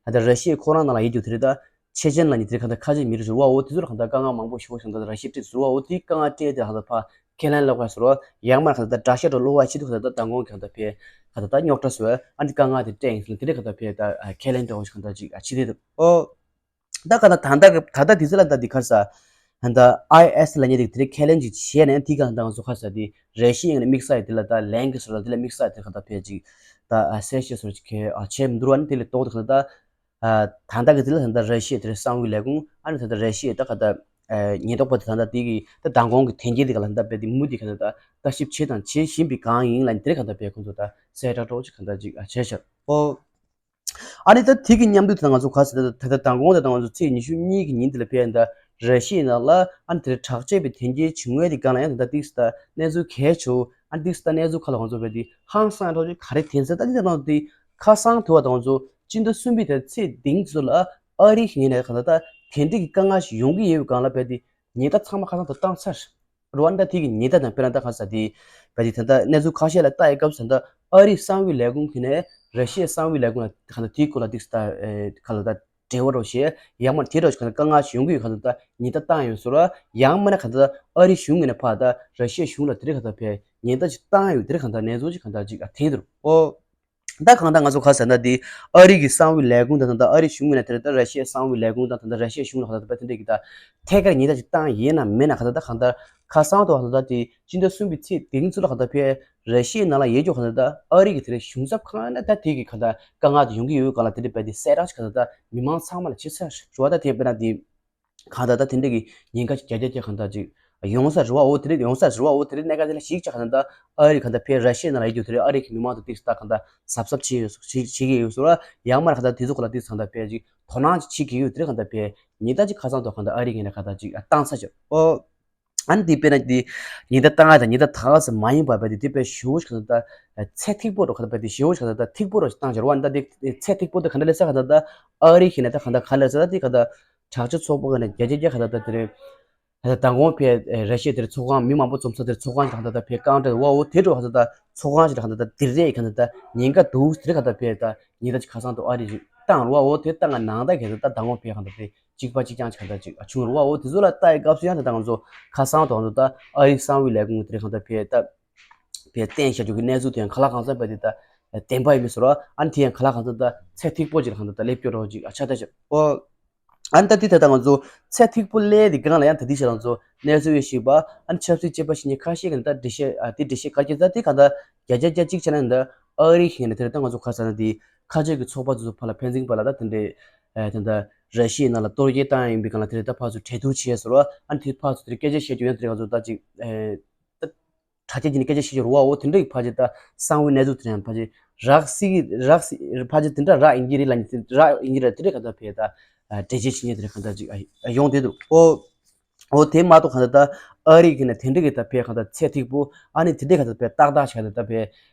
ད་ད་ར་ཤི་ཡའི་ཁོ་རང་ནང་ལ་ཡོད་རྒྱུ་དེ་རེད་ད། ཆེ་ཆེན་ལབ་མཁན་དེ་རིང་ག་ད་ཁ་ཆེ་མི་རིགས་རེད་བ། འོ་དེ་ཚོ་ལ་ག་ད་དཀའ་ངལ་མང་པོ་ཞིག་བྱུང་ད་ར་ཤི་ཡ་སྤྲད་ཟེར་བ། འོ་དེ་དཀའ་ངལ་སྤྲད་དེ་ག་ད་ཕར་ཁས་ལེན་སློག་པ་ཟེར་བ་ཡང་མིན་ག་ད་དགྲ་ཤ་འདྲ་སློག་པ་ཆེད་དུ་ག་ད་མདང་དགོང་གི་ག་ད་ཕའི་ག་ད་ད་རྙོག་དྲ་བཟོས་ཨ་ནི་དཀའ་ངལ་དེ་སྤྲད་ཡིན་ཟེར་དེ་རིང་ག་ད་ཕའི་ད་ཁས་ལེན་འདྲ་བོ་ཞིག་ག་ད་ཅིག་ཨ་བྱེད་དེ་འདུག་ཨོ། ད་ག་ད་ད་ད་ག་ད་ད་དེ་ཚོ་ལ་ད་དེ་ག་ས་ད་ཨའི་ཨེས་ལབ་མཁན་དེ་དེ་རིང་ཁས་ལེན་ཅིག་བྱས་ནས་དེ་ག་ད་ང་ཚོ་ག་ས་དེ་ར་ཤི་ཡའི་ནས་དམིགས་བསལ་དེ་ལ་ད་ལན་གི་སོ་ལ་དེ་ལ་དམིགས་བསལ་དེ་ག་ད་ཕའི་ཅིག་ད་གསལ་བཤད་སོ་ཅིག་ག་བྱས་མི་འདུག་ཨ་ནི་དེ་ལས་ཏོག་དེ་ག་ད། ཨ་ད་ལྟ་གི་དེ་ལ་ད་ལྟ་ར་ཤི་ཡའི་དེ་རིང་གསང་བའི་ལས་ཁུངས་ཨ་ནི་ད་ལྟ་ར་ཤི་ཡའི་ད་ག་ད་ཨ་ཉེན་རྟོག་པ་དེ་ད་ལྟ་དེ་གི་ད་མདང་དགོང་གི་དོན་རྐྱེན་དེ་ག་ལ་ད་དཔེ་དེ་མུ་དེ་ག་ད་ད་ལྟ་ཞིབ་བྱེད་དང་བྱེད་བཞིན་པའི་སྒང་ཡིན་ལ་དེ་རིང་ག་ད་དཔེ་ཁོང་ཚོ་ད་གསལ་བསྒྲགས་འདྲ་བོ་ཅིག་ག་ད་ཅིག་ཨ་བྱས་ཤག་ཨོ། ཨ་ནི་ད་དེ་གི་མཉམ་དུ་ད་ང་ཚོ་ག་ཟེར་ད་ད་ད་མདང་དགོང་ད་ད་ང་ཚོ་ཚེས་ཉི་ཤུ་གཉིས་ཀྱི་ཉིན་དེ་ལ་དཔེ་ད་ར་ཤི་ཡའི་ནང་ལ་ཨ་ནི་དེ་རིང་དྲག་སྤྱོད་པའི་དོན་རྐྱེན་བྱུང་བའི་དེ་སྒང་ལ་ཡང་ད་ལྟ་ཏིག་ད་གནས་ཚུལ་གལ་ཆེ་བོ་ཨ་ནི་ཏིག་ད་གནས་ཚུལ་ཁ་ལ་ང་ཚོ་དཔེ་དེ་ཧང་སང་འདྲ་བོ་ཅིག་ག་རེ་ཐོན་ཟེར་ད་དེ་ད་ད་དེ་ཁ་སང་དུ་བ་ད་ང་ཚོ་སྤྱི་ཟླ་གསུམ་པའི་དེ་ཚེས་བདུན་ཚོ་ལ་ཨ་རི་ཞིག་ནས་གང་ལྟར་ད་དེ་འདྲ་གི་དཀའ་ངལ་ཞིག་ཡོང་གི་ཡོད་པའི་སྒང་ལ་དཔེ་དེ་ཉེན་བརྡ་ཚང་མ་ཁ་སང་དུ་བཏང་ཚར། རུ་ཝན་ཌ་དེ་གི་ཉེན་བརྡ་དང་དཔེར་ན་ད་གང་ཟེར་དེ་དཔེ་དེ་ད་ལྟ་གནས་ཚུལ་ཁ་ཤས་ལ་ལྟ་ཡི་སྐབས་སུ་ད་ཨ་རིའི་གསང་བའི་ལས་ཁུངས་ཀྱི་ནས་ར་ཤི་ཡའི་གསང་བའི་ལས་ཁུངས་ལ་གང་ལྟར་དེའི་སྐོར་ལ་ཏིག་ད་གང་ལ་ད་འབྲེལ་བ་རོགས་བྱས་ཡང་མ་དེ་རོགས་གང་ལྟར་དཀའ་ངལ་ཞིག་ཡོང་གི་ཡོད་གང་ལྟར་ད་ཉེན་བརྡ་བཏང་ཡོད་ཟེར་བ་ཡང་མ་ན་གང་ལྟར་ཨ་རི་གཞུང་གི་ནས་ཕར་ད་ར་ཤི་ཡའི་གཞུང་ལ་དེ་རིང་གང་ལྟར་ཕར་ཉེན་བརྡ་ཅིག་བཏང་ཡོད་དེ་རིང་གང་ལྟར་གནས་ཚུལ་ཅིག་གང་ལྟར་ཅིག་ཨ་ཐེངས་དུ་ཨོ། ད་གང་ལྟར་ང་ཚོ་ག་ཟེར་ན་འདི་ཨ་རི་གི་གསང་བའི་ལས་ཁུངས་དང་ད་ལྟ་ཨ་རི་གཞུང་གི་ནས་དེ་ལྟར་ར་ཤི་ཡའི་གསང་བའི་ལས་ཁུངས་དང་ད་ལྟ་ར་ཤི་ཡའི་གཞུང་ལ་ག་ད་ལྟ་དེ་འདྲས་ཀྱི་ད་ཐད་ཀར་ཉེན་བརྡ་ཅིག་བཏང་ཡིན་ན་མེད་ན་ག་ད་ལྟ་གང་ལྟར་ཁ་སང་དུ་ག་ད་ལྟ་དེ་སྤྱི་ཟླ་གསུམ་པའི་ཚེས་བདུན་ཚོ་ལ་ག་ད་ལྟ་ཕའི་ར་ཤི་ཡའི་ནང་ལ་ཡོད་རྒྱུ་ག་ད་ལྟ་ཨ་རི་གི་དེ་རིང་གཞུང་ཚབ་ཁང་ན་ད་དེ་གི་ག་ད་དཀའ་ངལ་དེ་ཡོང་གི་ཡོད་ག་ལ་དེ་འདྲས་པའི་དེ་གསལ་བསྒྲགས་ཅིག་ག་ད་ལྟ་མི་མང་ཚང་མ་ལ་བྱེད་ཚར་ཞུ་བ། ད་དེ་དཔེར་ན་དེ། གང་ལྟར་ད་དེ་འདྲ་གི་ཉེན་ཁ་ཅིག་བརྒྱ་ཆ་བརྒྱ་གང་ལྟར་ཅིག་ཡོང་ས་རེད་བ། འོ་དེ་རེད་ཡོང་ས་རེད་བ། འོ་དེ་རེད་གནད་འགག་དེ་ལ་ཞིག་ཅིག་གང་ལྟར་ཨ་རི་གང་ལྟར་ཕའི་ར་ཤི་ཡའི་ནང་ལ་ཡོད་རྒྱུ་དེ་རེད། ཨ་རི་གི་མི་མང་དང་ཏིག་ཙམ་གང་ལྟར་གཟབ་གཟབ་བྱེད་ཡོད་བྱེད་བྱེད་ཀྱི་ཡོད་ཟེར་བ། ཡང་མ་རེད་གང་ལྟར་དེ་ཚོ་གང་ལྟར་ཏིག་ཙམ་གང་ལྟར་ཕའི་ཅིག་དོ་སྣང་ཅིག་བྱེད་ཀྱི་ཡོད་དེ་རེད། གང་ལྟར་ཕའི་ཉེན་བརྡ་ཅིག་ཁ་སང་དུ་གང་ལྟར་ཨ་རི་གི་ནས་གང་ལྟར་ཅིག་བཏང་ཚར་ཅིག་ཨོ། ཨ་ནི་དེ་དཔེར་ན་དེ་ཉི་ཟླ་ལྔ་དང་ཉི་ཟླ་དག་ཙམ་མ་ཡིན་པ་བས་དེ་དེ་དཔེ་ཞེ་པོ་ཞིག་ག་ད་ལྟ་ཚད་ཐིག་པོ་རུ་ག་ད་བས་དེ་ཞེ་པོ་ཞིག་ག་ད་ལྟ་ཐིག་པོ་རུ་ཞིག་བཏང་བྱ་རུ་བ། ཨ་ནི་ད་དེ་ཚད་ཐིག་པོ་དེ་ག་འདྲ་ལས་ས་ག་ད་ལྟ་ཨ་རི་གི་ནས་ད་ག་ད་ག་ལས་ས་ད་དེ་ག་ད་དྲག་སྤྱོད་ཚོགས་པ་ག་ནས་བརྒྱ་ཆ་བརྒྱ་ག་ད་ལྟ་དེ་རེད། ད་ལྟ་མདང་དགོང་ཕེ་ར་ཤི་ཡ་དེར་ཚོགས་ཁང་མི་མང་པོ་འཛོམས་ས་དེར་ཚོགས་ཁང་ཞིག་ག་ད་ལྟ་ཕེ་རྐང་བྲེལ་བ་འོ་དེ་འགྲོ་ག་ད་ལྟ་ཚོགས་ཁང་ཞིག་ག་ད་ལྟ་དེ་རེད་ག་ད་ལྟ་ཉེན་ཁ་འདུག་དེ་རེད་ག་ད་ཕེ་ད་ཉེན་ཁ་ཅིག་ཁ་སང་དུ་ཨ་རི་ཞིག་བཏང་རུ་བ་འོ་དེ་བཏང་ག་ནང་ད་ག་ད་ལྟ་མདང་དགོང་ཕེ་ག་ད་དེ་གཅིག་པ་གཅིག་རྐྱང་ཅིག་ག་ད་ཅིག་བྱུང་རུ་བ་འོ་དེ་ཚོ་ལ་ལྟ་ཡི་སྐབས་སུ་ཡང་ད་ལྟ་ང་ཚོ་ཁ་སང་དུ་ང་ཚོ་ད་ཨ་རི་གསང་བའི་ལས་ཁུངས་དེ་རེད་ག་ད་ཕེ་ད་ཕེ་བསྟན་བཞག་རྒྱུ་གི་གནས་ཚུལ་དེ་ཡང་ག་ལ་གང་འཚམ་པ་དེ་ད་བདེན་པ་ཡིན་མིན་ཟེར་བ་ཨ་ནི་དེ་ཡང་ག་ལ་གང་འཚམ་ད་ཚད་ཐིག་པོ་ཅིག་ལ་ག་ད་ད་སླེབས་སྐྱོ་རོགས་ཅིག་ཨ་ཆ་ད་ཅིག་ཨོ། ཨ་ནི་ད་དེ་ད་ལྟ་ང་ཚོ་ཚད་ཐིག་པོ་སླེབས་དེ་སྒང་ལ་ཡང་ད་དེ་ཆ་ལ་ང་ཚོ་གནས་ཚུལ་ཡོད་ཤེས་པ་ཨ་ནི་ཆབ་སྲིད་དཔྱད་པ་ཞིག་ཉིད་ཁ་ཤས་ཀྱིས་ད་འགྲེལ་བཤད་ཨ་དེ་འགྲེལ་བཤད་ག་རྒྱ་ད་དེ་ག་ད་བརྒྱ་ཆ་བརྒྱ་གཅིག་ཆ་ན་ད་ཨ་རི་ཞིག་ནས་དེ་ད་ང་ཚོ་ཁ་ས་ན་དེ་ཁ་ཆེ་གི་ཚོགས་པ་ཚོ་ཕར་ལ་ཕན་ཚུན་བར་ལ་ད་དེ་འདྲའི་ཨ་དེ་ད་ར་ཤི་ཡའི་ནང་ལ་གཏོར་རྒོལ་བཏང་ཡིན་པའི་སྒང་ལ་དེ་ད་ཕར་ཚུར་གྲོས་བསྡུར་བྱས་ཟེར་བ་ཨ་ནི་དེ་ཕར་ཚུར་དེ་སྐད་ཆ་བཤད་རྒྱུ་ཡང་དེ་ང་ཚོ་ད་ཅིག་ཨ་ད། དྲ་རྒྱ་བརྒྱུད་ནས་སྐད་ཆ་བཤད་རྒྱུ་རེད་བ། འོ་དེ་འདྲ་ཡི་ཕལ་ཆེར་ད་གསང་བའི་གནས་ཚུལ་དེ་ཡང་ཕལ་ཆེར་རག་སྲིད་ཀྱི་རག་སྲིད་ཕལ་ཆེར་དེ་འདྲ་རག་ཡིན་གྱི་རེད་ལབ་ནས་རག་ཡིན་གྱི་རེད་དེ་རེད་ག་ད་ཕེ་ད་འགྲེལ་བརྗོད་བྱེད་མཁན་དེ་རེད་ག་ད་ཅིག་ཡོང་བསྡད་འདུག་འོ་འོ་དེ་མ་གཏོགས་ག་ད་ད་ཨ་རི་གི་ནས་དེ་འདྲ་གི་ད་ཕེ་ག་ད་ཚད་ཐིག་པོ་ཨ་ནི་དེ་འདྲ་ག་ད་ཕེ་ཏག་ཏག་ཞིག་ག་ད་ད་ཕེ་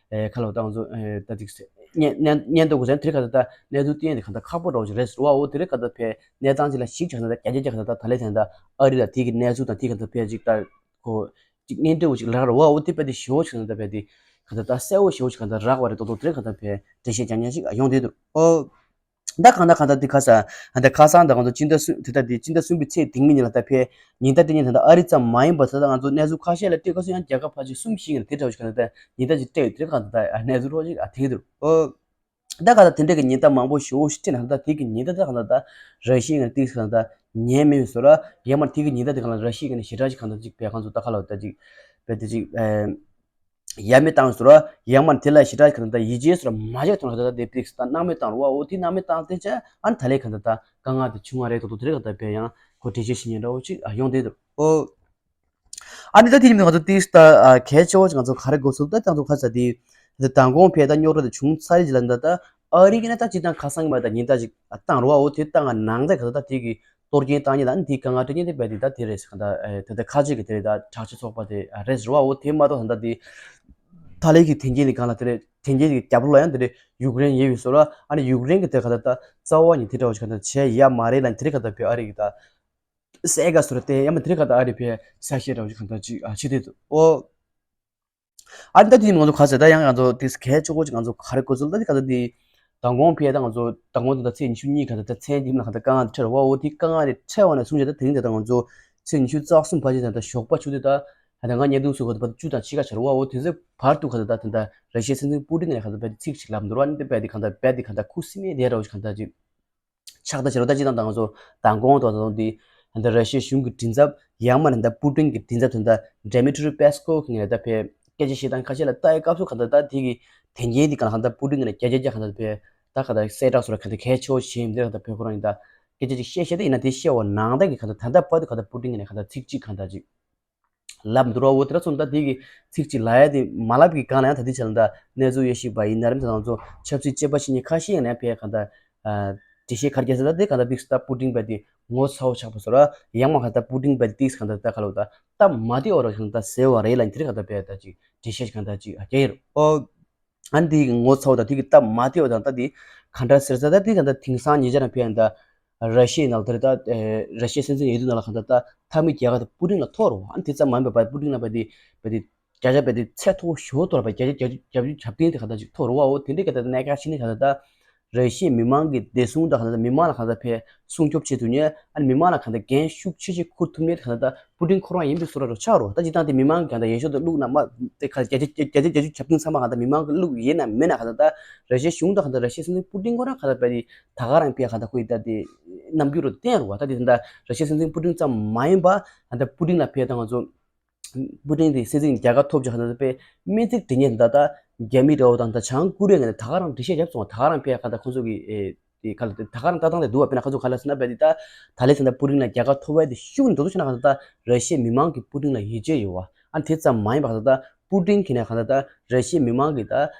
ཁ་ལོ་ད་ང་ཚོ་ད་ཅིག་སྙན་སྙན་སྙན་ཐོ་གོ་ས་དེ་རེད་ག་ད་ད་གནས་ཚུལ་བསྟན་དེ་ག་ད་ཁག་པོ་འདྲ་བོ་ཅིག་རེད་ཟེར་བ། འོ་དེ་རེད་ག་ད་ཕེ་གནས་སྟངས་ཅིག་ལ་གཞིགས་ཆགས་ན་ད་རྒྱ་རྒྱ་རྒྱ་ག་ད་ད་ད་ལས་དེ་ད་ཨ་རི་ལ་དེ་གི་གནས་ཚུལ་དང་དེ་ག་ད་ཕེ་ཅིག་ད། ཁོ་ཅིག་གཉེན་འབྲེལ་བོ་ཅིག་ལགས་ར་བ་འོ་དེ་པ་དེ་ཞེ་བོ་ཅིག་ན་ད་པ་དེ་ག་ད་ད་གསལ་བོ་ཞེ་བོ་ཅིག་ག་ད་རག་བ་རེད་ཏོག་ཏོག་དེ་རེད་ག་ད་པའི་འགྲེལ་བཤད་རྒྱག་མཁན་ཞིག་ཡོང་བསྡད་འདུག་ཨོ། ད་གང་ད་གང་ད་དེ་ཁ་ས་ད་ཁ་སང་ད་ང་ཚོ་སྤྱི་ཟླ་གསུམ་དེ་ད་དེ་སྤྱི་ཟླ་གསུམ་པའི་ཚེས་དེ་མིན་ཉིན་ལ་ད་ཕེ་ཉིན་ད་དེ་ཉིན་ད་ད་ཨ་རི་ཙམ་མ་ཡིན་པ་ད་ད་ང་ཚོ་གནས་ཚུལ་ཁ་ཤས་ལ་སྤྲད་ཁ་སུ་ཡང་རྒྱལ་ཁབ་ཕལ་ཆེར་གསུམ་བཞི་ཡིན་དེ་འདྲ་བོ་ཞིག་ག་ད་ད་ཉིན་ད་ཅིག་སྤྲད་ཡོད་དེ་རེད་ག་ད་ད་གནས་ཚུལ་རོགས་ཅིག་ཨ་དེ་འདུག་ཨོ། ད་ག་ད་དེ་འདྲ་གི་ཉེན་བརྡ་མང་པོ་ཞེ་པོ་ཞིག་སྤྲད་ན་ད་དེ་གི་ཉེན་བརྡ་ད་ག་ད་ད་ར་ཤི་ཡ་ནས་ཏིག་ག་ད་ཉན་མེད་བཟོ་ར་ཡང་མ་དེ་གི་ཉེན་བརྡ་དེ་ག་ལ་ར་ཤི་ཡ་ནས་ཞེ་དྲག་ཅིག་ག་ད་ཅིག་བས་གང་ཚོ་ད་ག་ལ་ད་ཅིག་བས་དེ་ཅིག་ཡ་མེད་བཏང་བཟོ་ར་ཡང་མ་དེ་ལ་ཞེ་དྲག་ག་ད་ད་ཡིད་ཆེས་བཟོ་ར་མ་བྱས་ཐོན་ག་ད་ད་དེ་ཏིག་ད་སྣང་མེད་བཏང་རུ་བ་འོ་དེ་སྣང་མེད་བཏང་དེ་ཅ་ཨ་ནི་ད་ལས་ག་ད་ད་དཀའ་ངལ་དེ་བྱུང་བ་རེད་ཏོག་ཏོག་དེ་རེད་ག་ད་བས་ཡང་ཁོ་འགྲེལ་བཤད་ཞིག་ཉན་འདྲ་བོ་ཅིག་ཡོང་བསྡད་འདུག་ཨོ། ཨ་ནི་ད་དེ་ཉིན་ང་ཚོ་ཏིས་ད་གལ་ཆེ་བོ་ཅིག་ང་ཚོ་ག་རེ་དགོས་ཚུལ་ད་ང་ཚོ་ཁ་ས་དེ་དེ་མདང་དགོང་ཕེ་ད་རྙོག་དྲ་དེ་བྱུང་ཚར་རེད་ལ་ད་ད་ཨ་རི་གི་ན་ད་ཅི་ད་ཁ་སང་མ་ད་ཉིན་ད་ཅིག་བཏང་རོ་ཨོ་དེ་བཏང་ང་ནང་ད་ག་ད་ད་དེ་གི་གཏོར་སྐྱོན་བཏང་ཉིན་ད་ནི་དེ་དཀའ་ངལ་སྤྲད་ཉིན་དེ་བས་དེ་ད་དེ་རེད་ཟེར་ག་ད་དེ་ད་ཁ་ཅིག་གི་དེ་རེད་ད་དྲག་སྤྱོད་ཚོགས་པ་དེ་རེད་ཟེར་བ་ཨོ་དེ་མ་གཏོགས་ད་ད་དེ་ད་ལས་གི་དེ་འགྱེལ་ནི་གང་ལ་དེ་རེད་དེ་འགྱེལ་གི་རྒྱབ་ལོགས་ཡང་དེ་རེད་ཡུཀ་རེན་ཡོད་བས་སོ་ར་ཨ་ནི་ཡུཀ་རེན་གི་དེ་ག་ད་ད་རྩ་བ་ཉིད་དེ་འདྲ་བ་ཞིག་ག་ད་བྱས་ཡ་མ་རེད་ལ་དེ་རེད་ག་ད་བས་ཨ་རི་གི་ད། སའི་ག་སུ་ར་ཏེ་ཡ་མ་དེ་རིང་ག་ད་ཨ་རི་ཕེ་ས་ཤེ་ར་བཞི་ག་ད་ཅིག་ཨ་ཆེ་དེ་དུ་ཨོ། ཨ་ནི་ད་དེ་ནི་ང་ཚོ་ག་ཟེ་ད་ཡང་ང་ཚོ་དེ་གལ་ཆེ་གོ་ཅིག་ང་ཚོ་ག་རེ་གོ་ཚུལ་ད་དེ་ག་ད་དེ་མདང་དགོང་ཕེ་ད་ང་ཚོ་མདང་དགོང་དེ་ད་ཚེས་ཉི་ཤུ་གཉིས་ག་ད་ད་ཚན་དེ་མ་ག་ད་དཀའ་ངལ་དེ་འཕྲད་ར་བ་འོ་དེ་དཀའ་ངལ་དེ་འཕྲད་བ་ནས་བཟུང་བྱས་ད་དེ་རིང་ད་ད་ང་ཚོ་ཚེས་ཉི་ཤུ་རྩ་གསུམ་བར་ཅིག་ད་ད་ཞོགས་པ་ཆུ་དེ་ད་ད་ང་བརྙན་ཐུང་བཟོ་ག་ད་བ་བཅུ་དང་ཕྱེད་ཀ་ཆར་བ་འོ་དེ་ཚོ་བར་དུ་ག་ད་ད་ད་ད་ར་ཤི་ཡའི་སྲིད་འཛིན་པུ་ཏིན་ནས་ག་ད་བ་དེ་ཚིག་ཅིག་ལབ་འདུག་ར་ནི་དེ་བ་དེ་ག་ད་བ་དེ་ག་ད་ཁུ་སིམ་མེ་དེ་ར་བ་ཅིག་ག་ད་ཅིག་ཕྱག་ལྟ་བྱེད་རོགས་ལྟ་ཅི་དང་དང་ཚོ་དང་གོང་དང་དང་དེ་ད་ར་ཤི་ཡའི་གཞུང་གི་མགྲིན་ཚབ་ཡང་མ་ནི་ད་པུ་ཏིན་གྱི་མགྲིན་ཚབ་དོན་དག་ཌེ་མི་ཏྲི་པེ་སི་ཀོ་གི་ངས་ད་ཕེ་སྐད་ཆ་བཤད་སྟངས་ཁ་ཤས་ལ་ལྟ་ཡི་སྐབས་སུ་ག་ད་ད་དེ་གི་དེ་འགན་དེ་ག་ལ་ག་ད་པུ་ཏིན་གི་ནས་རྒྱ་རྒྱ་རྒྱ་ག་ད་ཕེ་ད་ག་ད་གསལ་བསྒྲགས་སོ་ར་ག་ད་གལ་ཆེ་བོ་བྱེད་མི་འདི་ག་ད་ཕེ་ཁོ་རང་ཡིན་ད་སྐད་ཆ་ཅིག་བཤད་བཤད་དེ་ཡིན་ན་དེ་བཤད་བ་ནང་ད་གི་ག་ད་ད་ད་བར་དུ་ག་ད་པུ་ཏིན་གི་ནས་ག་ད་ཚིག་གཅིག་ག་ད་ཅིག་ལབ་འདུག་ར་འོ་དེ་ར་སོང་ད་དེ་གི་ཚིག་གཅིག་ལ་ཡ་དེ་མ་ལབ་གི་སྒང་ལ་ཡང་ད་དེ་ཆ་ལ་ད་གནས་ཚུལ་ཡོད་ཤེས་པ་ཡིན་ན་རིམ་ད་ང་ཚོ་ཆབ་སྲིད་དཔྱད་པ་ཤེས་མཁན་ཁ་ཤས་ཡང་ན་ཕེ་ག་ད་འགྲེལ་བཤད་ག་རེ་རྒྱག་ས་ད་དེ་ག་ད་ཏིག་ད་པུ་ཏིན་པ་དེ་ངོ་ཚ་བོ་ཆགས་པ་སོ་ར་ཡང་མ་ག་ད་པུ་ཏིན་པ་དེ་ཏིག་ག་ད་ད་ག་ལོ་ད་སྟབས་མ་བདེ་བ་ར་ག་ད་ཟེར་བ་རེད་ལ་དེ་རེད་ག་ད་ཕེ་ད་ཅིག་འགྲེལ་བཤད་ག་ད་ཅིག་ཨ་རྒྱག་ཡོད་ར་འོ། ཨ་ནི་དེ་གི་ངོ་ཚ་བོ་དང་དེ་གི་སྟབས་མ་བདེ་བ་དང་ད་དེ་ག་འདྲ་ཟེར་ས་ད་དེ་ག་ད་དེང་སང་ཉེ་ཆར་ན་ཕེ་ཡང་ད། ར་ཤི་ཡའི་ནང་དེར་ད་ར་ཤི་ཡའི་སྲིད་འཛིན་ཡོད་དུས་ནང་ལ་གང་ལྟར་ད་མཐའ་མའི་རྒྱལ་ཁ་དེ་པུ་ཏིན་ལ་ཐོབ་རུང་ཨ་ནི་དེ་ཙམ་མ་ཡིན་པ་པུ་ཏིན་ལ་བ་དེ་བ་དེ་བརྒྱ་ཆ་བ་དེ་ཚད་མཐོ་ཤོས་ཐོབ་པ་བརྒྱ་ཆ་བརྒྱད་ཅུ་གྱ་བདུན་དེ་གང་ལྟར་ཅིག་ཐོབ་རུང་བ་འོ་དེ་འདྲའི་གང་ལྟར་གནད་འགག་ཆེ་ནི་གང་ལྟར་ད་ར་ཤི་ཡའི་མི་མང་གི་བདེ་སྲུང་དང་གང་ལྟར་མི་མང་ལ་གང་ལྟར་ཕན་སྲུང་སྐྱོབ་བྱེད་ཐུབ་ཉེ་ཨ་ནི་མི་མང་ལ་གང་ལྟར་འགན་ཤུགས་ཆེ་ཆེ་འཁུར་ཐུབ་ཉེ་གང་ལྟར་ད་པུ་ཏིན་ཁོ་རང་ཡིན་པའི་བཟོ་འདྲ་རུ་ཆགས་རུང་ད་སྤྱིར་བཏང་དེ་མི་མང་གི་གང་ལྟར་ཡན་ཆོད་དུ་བླུགས་ན་མ་དེ་ག་བརྒྱ་ཆ་བརྒྱ་ཆ་བརྒྱད་ཅུ་གྱ་བདུན་ཚང་མ་གང་ལྟར་མི་མང་གི་བླུགས་ཡིན་ན་མིན་ན་གང་ལྟར་ད་ར་ཤི་ཡའི་གཞུང་དང་གང་ལྟར་ར་ཤི་ཡའི་སྲིད་འཛིན་པུ་ཏིན་ཁོ་རང་གང་ལྟར་བ་དེ། ད་ག་རང་ཕེ་ག་ད་ཁོ་ཡི་ད་དེ་རྣམ་འགྱུར་རུ་བསྟན་རུ་བ་ད་དེ་ད་ར་ཤི་ཡའི་སྲིད་འཛིན་པུ་ཏིན་ཙམ་མ་ཡིན་པ་ད་པུ་ཏིན་ལ་ཕེ་ད་ང་ཚོ་པུ་ཏིན་དེ་སྲིད་འཛིན་རྒྱལ་ཁ་ཐོབ་ཅིག་ག་ད་ཕེ་སྨན་རྩིས་འབྲི་ཉེ་ད་ད་རྒྱ་མི་འདྲ་བོ་དང་ད་བྱང་ཀོ་རི་ཡ་ངས་ད་ག་རང་འགྲེལ་བཤད་རྒྱབ་སོང་བ་ད་ག་རང་ཕེ་ག་ད་ཁོ་ཚོ་གི་ཨེ་དེ་ག་ལ་དེ་ད་ག་རང་ལྟ་སྟངས་དེ་འདུག་བ་དཔེར་ན་ཁ་ཚོ་ག་ལ་ཟེར་ན་བ་དེ་ད་ད་ལེ་ཟེར་ན་པུ་ཏིན་ལ་རྒྱལ་ཁ་ཐོབ་བ་དེ་ཤུགས་འདུག་ཤ་ན་ག་ད་ད་ར་ཤི་ཡའི་མི་མང་གི་པུ་ཏིན་ལ་ཡིད་ཆེས་ཡོད་བ་ཨ་དེ་ཙམ་མ་ཡིན་པ་ག་ད་ད་པུ་ཏིན་གི་ནས་ག་ད་ད་ར་ཤི་ཡའི་མི་མང་གི་ད།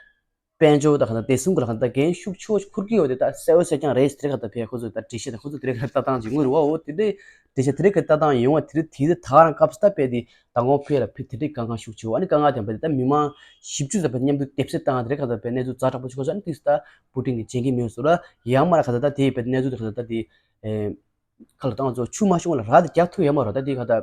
དཔལ་འབྱོར་དང་གང་ལྟར་བདེ་སྲུང་གི་ལ་གང་ལྟར་འགན་ཤུགས་ཆེ་བོ་ཞིག་འཁུར་གྱི་ཡོད་དེ། ད་གསལ་བོ་གསལ་རྐྱང་རེད། དེ་རིང་གང་ལྟར་ཕེ་ཁོ་ཚོས་ད་འགྲེལ་བཤད་དང་ཁོ་ཚོས་དེ་རིང་གང་ལྟར་ལྟ་སྟངས་ཅིག་དངོས་རེད་བ། འོ་དེ་འདྲའི་འགྲེལ་བཤད་དེ་རིང་གི་ལྟ་སྟངས་ཡོང་བ་དེ་རིང་དེ་ཚོ་ད་ག་རང་སྐབས་སུ་ད་དཔེ་དེ་མདང་དགོང་ཕེ་ལ་ཕེ་དེ་འདྲའི་དཀའ་ངལ་ཤུགས་ཆེ་བོ། ཨ་ནི་དཀའ་ངལ་དེ་ཕེ་དེ་ད་མི་མང་བཞི་བཅུ་ཙམ་ཕེ་མཉམ་དུ་དེབ་སེར་བཏང་དེ་རིང་གང་ལྟར་ཕེ་གནས་ཚུལ་ཛ་དྲག་པོ་ཞིག་གོ་སོང་། ཨ་ནི་དེ་ཚོ་ད་པུ་ཏིན་གྱིས་བྱེད་ཀྱི་མེད་ཟེར་བ། ཡང་མ་ར་གང་ལྟར་ད་དེ་ཕེ་གནས་ཚུལ་དེ་གང་ལྟར་ད་དེ་ཨེ། ཁ་ལ་བཏང་ཚོ་ཆུ་མ་ཤོང་ལ་ར་དེ་རྒྱག་ཐུབ་ཡོད་མ་རེད། ད་དེ་གང་ལྟར་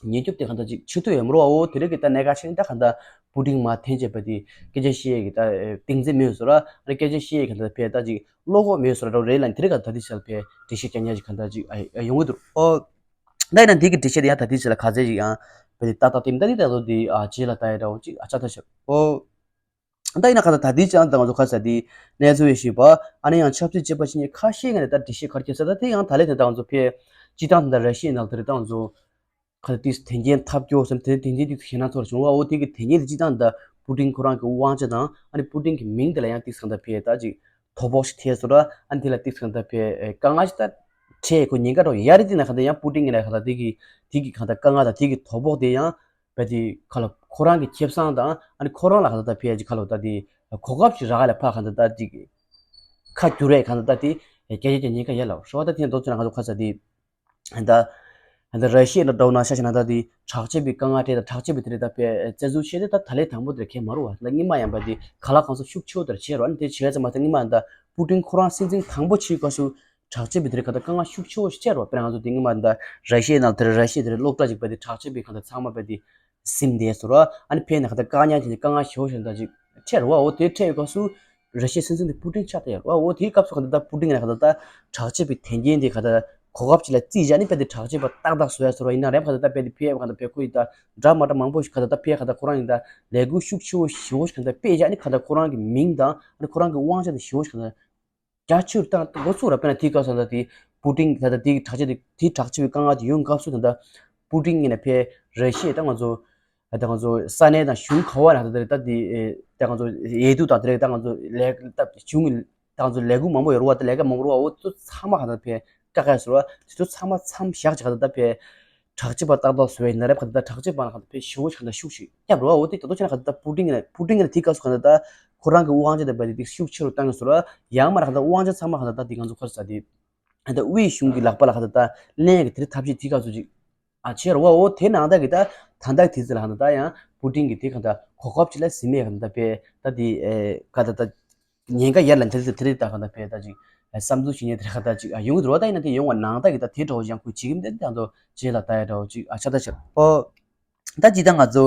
ཉེན་སྐྱོབ་དེ་གང་ལྟར་ཅིག་ཆེ་ཐུབ་ཡོད་མ་རེད་བ། འོ་དེ་རིང་གི་ད་གནད་འགག་ཆེ་ནི་ད་གང་ལྟར་པུ་ཏིན་མར་འཐེན་བྱས་པ་དེ་སྐད་ཆ་བཤད་ཀྱི་ད་གཏིང་ཚད་མེད་ཟེར་ར། ཨ་ནི་སྐད་ཆ་བཤད་ཀྱི་གང་ལྟར་ཕེ་ད་ཅིག་བློ་ཁོག་མེད་ཟེར་ར་རེད་ལ། དེ་རིང་གང་ལྟར་དེ་ཆ་ལ་ཕེ་འགྲེལ་བཤད་རྒྱག་ཉན་ཅིག་གང་ལྟར་ཅིག་ཨ་ཡོང་གི་འདུག་འོ་ད་ཡིན་ན་དེ་གི་འགྲེལ་བཤད་དེ་ཡང་ད་དེ་ཆ་ལ་ག་ཚད་ཅིག་ཡང་ཕེ་དེ་ཏག་ཏག་དེ་མི་ད་དེ་ད་ལོ་དེ་ཨ་རྗེས་ལ་ལྟ་ཡ་འདྲ་བོ་ཅིག་ཨ་ཆ་ད་ཆ་འོ། ད་ཡིན་ན་ག་ད་ད་དེའི་ཅང་ད་ང་ཚོ་ཁ་ས་དེ་གནས་ཚུལ་ཡེ་ཤེས་པ་ཨ་ནི་ཡང་ཆབ་སྲིད་བྱེད་པ་ཞིག་ནས་ཁ་ཤས་ཀྱི་ནས་ད་འགྲེལ་བཤད་གར་ཁྱེར་ས་ད་དེ་ཡང་ད་ལས་དེ་ད་ང་ཚོ་ཕེ་སྤྱི་བཏང་དེ་འདྲ་ར་ཤི་ཡའི་ནང་དེ་རེད། ད་ང་ཚོ་ག་ད་དེ་དོན་རྐྱེན་ཐབས་སྐྱོ་བསམ་དེ་དོན་རྐྱེན་དེ་ཞེད་སྣང་ཚོར་བྱུང་བ། འོ་དེ་གི་དོན་རྐྱེན་དེ་སྤྱི་བཏང་ད་པུ་ཏིན་ཁོ་རང་གི་དབང་ཆ་དང་ཨ་ནི་པུ་ཏིན་གི་མིང་དེ་ལ་ཡང་དེ་གང་ད་ཕེ་ད་ཅིག་དོ་ཕོག་ཞིག་ཐེབས་སོང་ར། ཨ་ནི་དེ་ལ་དེ་གང་ད་ཕེ་དཀའ་ངལ་ཞིག་ད་འཕྲད་ཁོ་ཉེན་ཁ་འགྲོ་ཡ་རེད། དེ་ན་ག་ད་ཡང་པུ་ཏིན་གི་ལ་ག་ད་དེ་གི་དེ་གི་གང་ད་དཀའ་ངལ་དང་དེ་གི་དོ་ཕོག་དེ་ཡང་ཕེ་དེ་ཁ་ལ་ཁོ་རང་གི་ཁེ་བཟང་དང་ཨ་ནི་ཁོ་རང་ལ་ག་ད་ཕེ་ཅིག་ཁ་ལ་ད་དེ་གོ་སྐབས་ཅིག་རག་ལ་ཕ་ག་ད་ད་ཅིག་ཁ་བསྒྱུར་རེད། ག་ད་ད་དེ་རྒྱ་ཆེ་ཅན་ཉེན་ཁ་ཡ་ལ་ཧྲོ་བ། ད་དེ་ནས་ད་ཚོ་ན་ག་ད་ཁ་ས་དེ་ད་ད་ར་ཤི་ཡ་ལ་འགྲོ་ན་ཤ་ཤ་ན་ད་དེ་དྲག་སྤྱོད་པའི་དཀའ་ངལ་འཕྲད་ད་དྲག་སྤྱོད་པའི་དེ་རེད། ད་ཕེ་བཙན་འཛུལ་བྱས་ཏེ་ད་ད་ལས་དང་པོ་དེ་རེད། ཁེ་མ་རུ་བ་ད་སྔོན་མ་ཡང་ཕེ་དེ་ག་ལ་གང་ས་ཤུགས་ཆེ་བོ་དེར་བྱས་རོ། ཨ་ནི་དེ་བྱས་ཙམ་མ་ད་སྔོན་མ་ད་པུ་ཏིན་ཁོ་རང་སྲིད་འཛིན་དང་པོ་བྱེད་སྐབས་སུ་དྲག་སྤྱོད་པའི་དེ་རིང་ག་ད་དཀའ་ངལ་ཤུགས་ཆེ་བོ་ཞིག་སྤྲད་རོགས། དཔེར་ན་ང་ཚོ་དེ་སྔོན་མ་ད་ར་ཤི་ཡའི་ནང་དེར་ར་ཤི་ཡའི་དེ་རིང་སློབ་གྲྭ་ཅིག་པ་དེ་དྲག་སྤྱོད་པའི་ག་ད་ཚང་མ་པ་དེ་ཟིན་བསྡད་སོང་ར། ཨ་ནི་ཕེ་ནས་ག་ད་བཀག་ཉར་བྱས་ནས་དཀའ་ངལ་ཞེ་བོ་ཞིག་ད་ཅིག་འཕྲད་རོགས། འོ་དེ་འཕྲད་ཡོད་སྐབས་སུ་ར་ཤི་ཡའི་སྲིད་འཛིན་དེ་པུ་ཏིན་ཆགས་བསྡད་ཡོད་རོགས། འོ་དེའི་སྐབས་སུ་ག་ད་ད་པུ་ཏིན་ནས་ག་ད་ད་དྲག་སྤྱོད་པའི་དོན་རྐྱེན་དེ་ག་ད་གོ་སྐབས་ཅིག་ལ་བརྩིས་བྱས་ཨ་ནི་ཕེ་དེ་དྲག་སྤྱོད་པ་ཏག་ཏག་བཟོ་ཡ་སོང་ར། ཡིན་ན་རེམ་ག་ད་ད་ཕེ་དེ་ཕེ་ག་ད་ཕེ་ཁོ་ཡི་ད་འདྲ་མ་འདྲ་མང་པོ་ཞིག་ག་ད་ད་ཕེ་ག་ད་ཁོ་རང་ཡི་ད་ལས་འགུལ་ཤུགས་ཆེ་བོ་ཞེ་བོ་ཞིག་ག་ད་སྤེལ་བྱས་ཨ་ནི་ག་ད་ཁོ་རང་གི་མིང་དང་ཨ་ནི་ཁོ་རང་གི་དབང་ཆ་དེ་ཞེ་བོ་ཞིག་ག་ད་རྒྱ་ཆེར་བཏང་འགོ་ཚུགས་ར། དཔེར་ན་དེའི་སྐབས་སུ་ད་དེ་པུ་ཏིན་ད་ལྟ་དེའི་དྲག་ཆས་དེ་དེའི་དྲག་ཆས་པའི་དཀའ་ངལ་དེ་ཡོང་སྐབས་སུ་ད་ལྟ་པུ་ཏིན་ཡིན་ན་ཕེ་རེ་ཤི་ཡ་ད་ང་ཚོ་ད་ང་ཚོ་ས་གནས་དང་གཞུང་ག་བ་ན་ད་ལྟ་དེ་ད་ང་ཚོ་ཡེ་དུ་དང་དེ་རེད། ད་ང་ཚོ་ལས་ད་གཞུང་གི་ད་ང་ཚོ་ལས་འགུལ་མང་པོ་ཡོད་རེད་བ། ད་ལས་ཀ་མང་པོ་རེད་བ། འོ་དེ་ཚོ་ཚང་མ་ག་ད་ཕེ་བཀག་ཡ་ཟེར་བ། དེ་ཚོ་ཚང་མ་མཚམས་བཞག་ཅིག་ག་ད་ད་ཕེ་དྲག་སྤྱོད་པ་ཏག་ཏག་བཟོ་བའི་ན་རེ་བ་ད་དྲག་སྤྱོད་པ་ན་ག་ད་ཕེ་ཞེ་བོ་ཞིག་ག་ད་ཤུགས་ཤིག་བརྒྱབ་རོ། འོ་དེ་ད་དོ་ཆ་ན་ག་ད་པུ་ཏིན་ཡིན་ན་པུ་ཏིན་ཡིན་ན་དེའི་སྐབས་སུ་ག་ད་ད་ཁོ་རང་གི་དབང་ཆ་དེ་བས་དེ་ཤུགས་ཆེ་རུ་བཏང་གི་ཟེར་བ། ཡང་མ་ན་ག་ད་དབང་ཆ་ཚང་མ་ག་ད་ད་དེ་ང་ཚོ་ཁོ་ས་དེ་ད་དབུས་གཞུང་གི་ལག་པ་ལ་ག་ད་ད་ལེན་གི་དེ་ཐབས་ཤེས་དེའི་སྐབས་སུ་ཅིག་ཨ་བྱས་རོ། འོ་དེ་ནང་ད་གི་ད་ད་ད་དེ་ཚོ་ལ་ག་ད་ད་ཡང་པུ་ཏིན་གི་དེ་ག་ད་གོ་སྐབས་ཅིག་ལ་ཟིན་མེད་ག་ད་ད་ཕེ་ད་དེ་ཨེ་ག་ད་ད། ཉེན་ཁ་ཡར་ལ་འདྲ་དེ་དེ་རེད། ད་ག་ད་ཕེ་ད་ཅིག་བསམ་ཚུལ་ཞིག་ཉན་དེ་རེད། ག་ད་ཅིག་ཡོང་གི་འདུག་རོ། ད་ཡིན་ན་དེ་ཡོང་བ་ནང་ད་གི་ད་དེ་འདྲ་བོ་ཡང་ཁུལ་བྱེད་ཀྱི་མི་འདུག་ད་ཚོ་རྗེས་ལ་ལྟ་ཡ་འདྲ་བོ་ཅིག་ཨ་ཆ་ད་ཆ་ཨོ། ད་ཅི་ད་ང་ཚོ་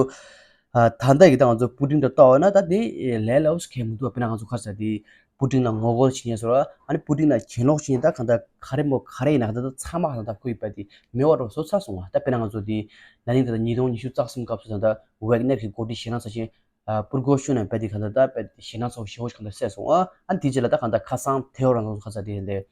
ད་ད་གི་ད་ང་ཚོ་པུ་ཏིན་འདྲ་ལྟ་བ་ན་ད་དེ་ལས་སླ་བོ་ཞིག་གང་མི་འདུག་དཔེར་ན་ང་ཚོ་ཁ་ས་དེ་པུ་ཏིན་ལ་ངོ་རྒོལ་བྱེད་མཁན་ཚོ་ར། ཨ་ནི་པུ་ཏིན་ལ་གྱེན་ལོག་བྱེད་མཁན་ད་གང་ད་ག་རེ་མོ་ག་རེ་ཡིན་ན་ད་ད་ཚང་མ་གང་ད་ཁོ་ཡི་པ་དེ་མེད་པ་འགྲོ་བཟོ་ཚར་སོང་བ། ད་དཔེར་ན་ང་ཚོ་དེ་ན་ནིང་ད་ད་ཉིས་སྟོང་ཉི་ཤུ་རྩ་གསུམ་སྐབས་སུ་ད་ད་ཝེག་ནེར་གྱི་འགོ་ཁྲིད་ཞེད་སྣང་ཚ་ཞིང་ཨ་པུར་གོ་ཤུ་ན་བས་དེ་ག་ད་ད་བས་དེ་ཞེད་སྣང་ཚ་བོ་ཞེ་བོ་ཞིག་ག་ད་བསད་སོང་ཨ། ཨ་ནི་དེ་རྗེས་ལ་ད་ག་ད་ཁ་སང་ཐེ་ཝན་རང་ཚོ་ཁ་ས་དེ་ལས་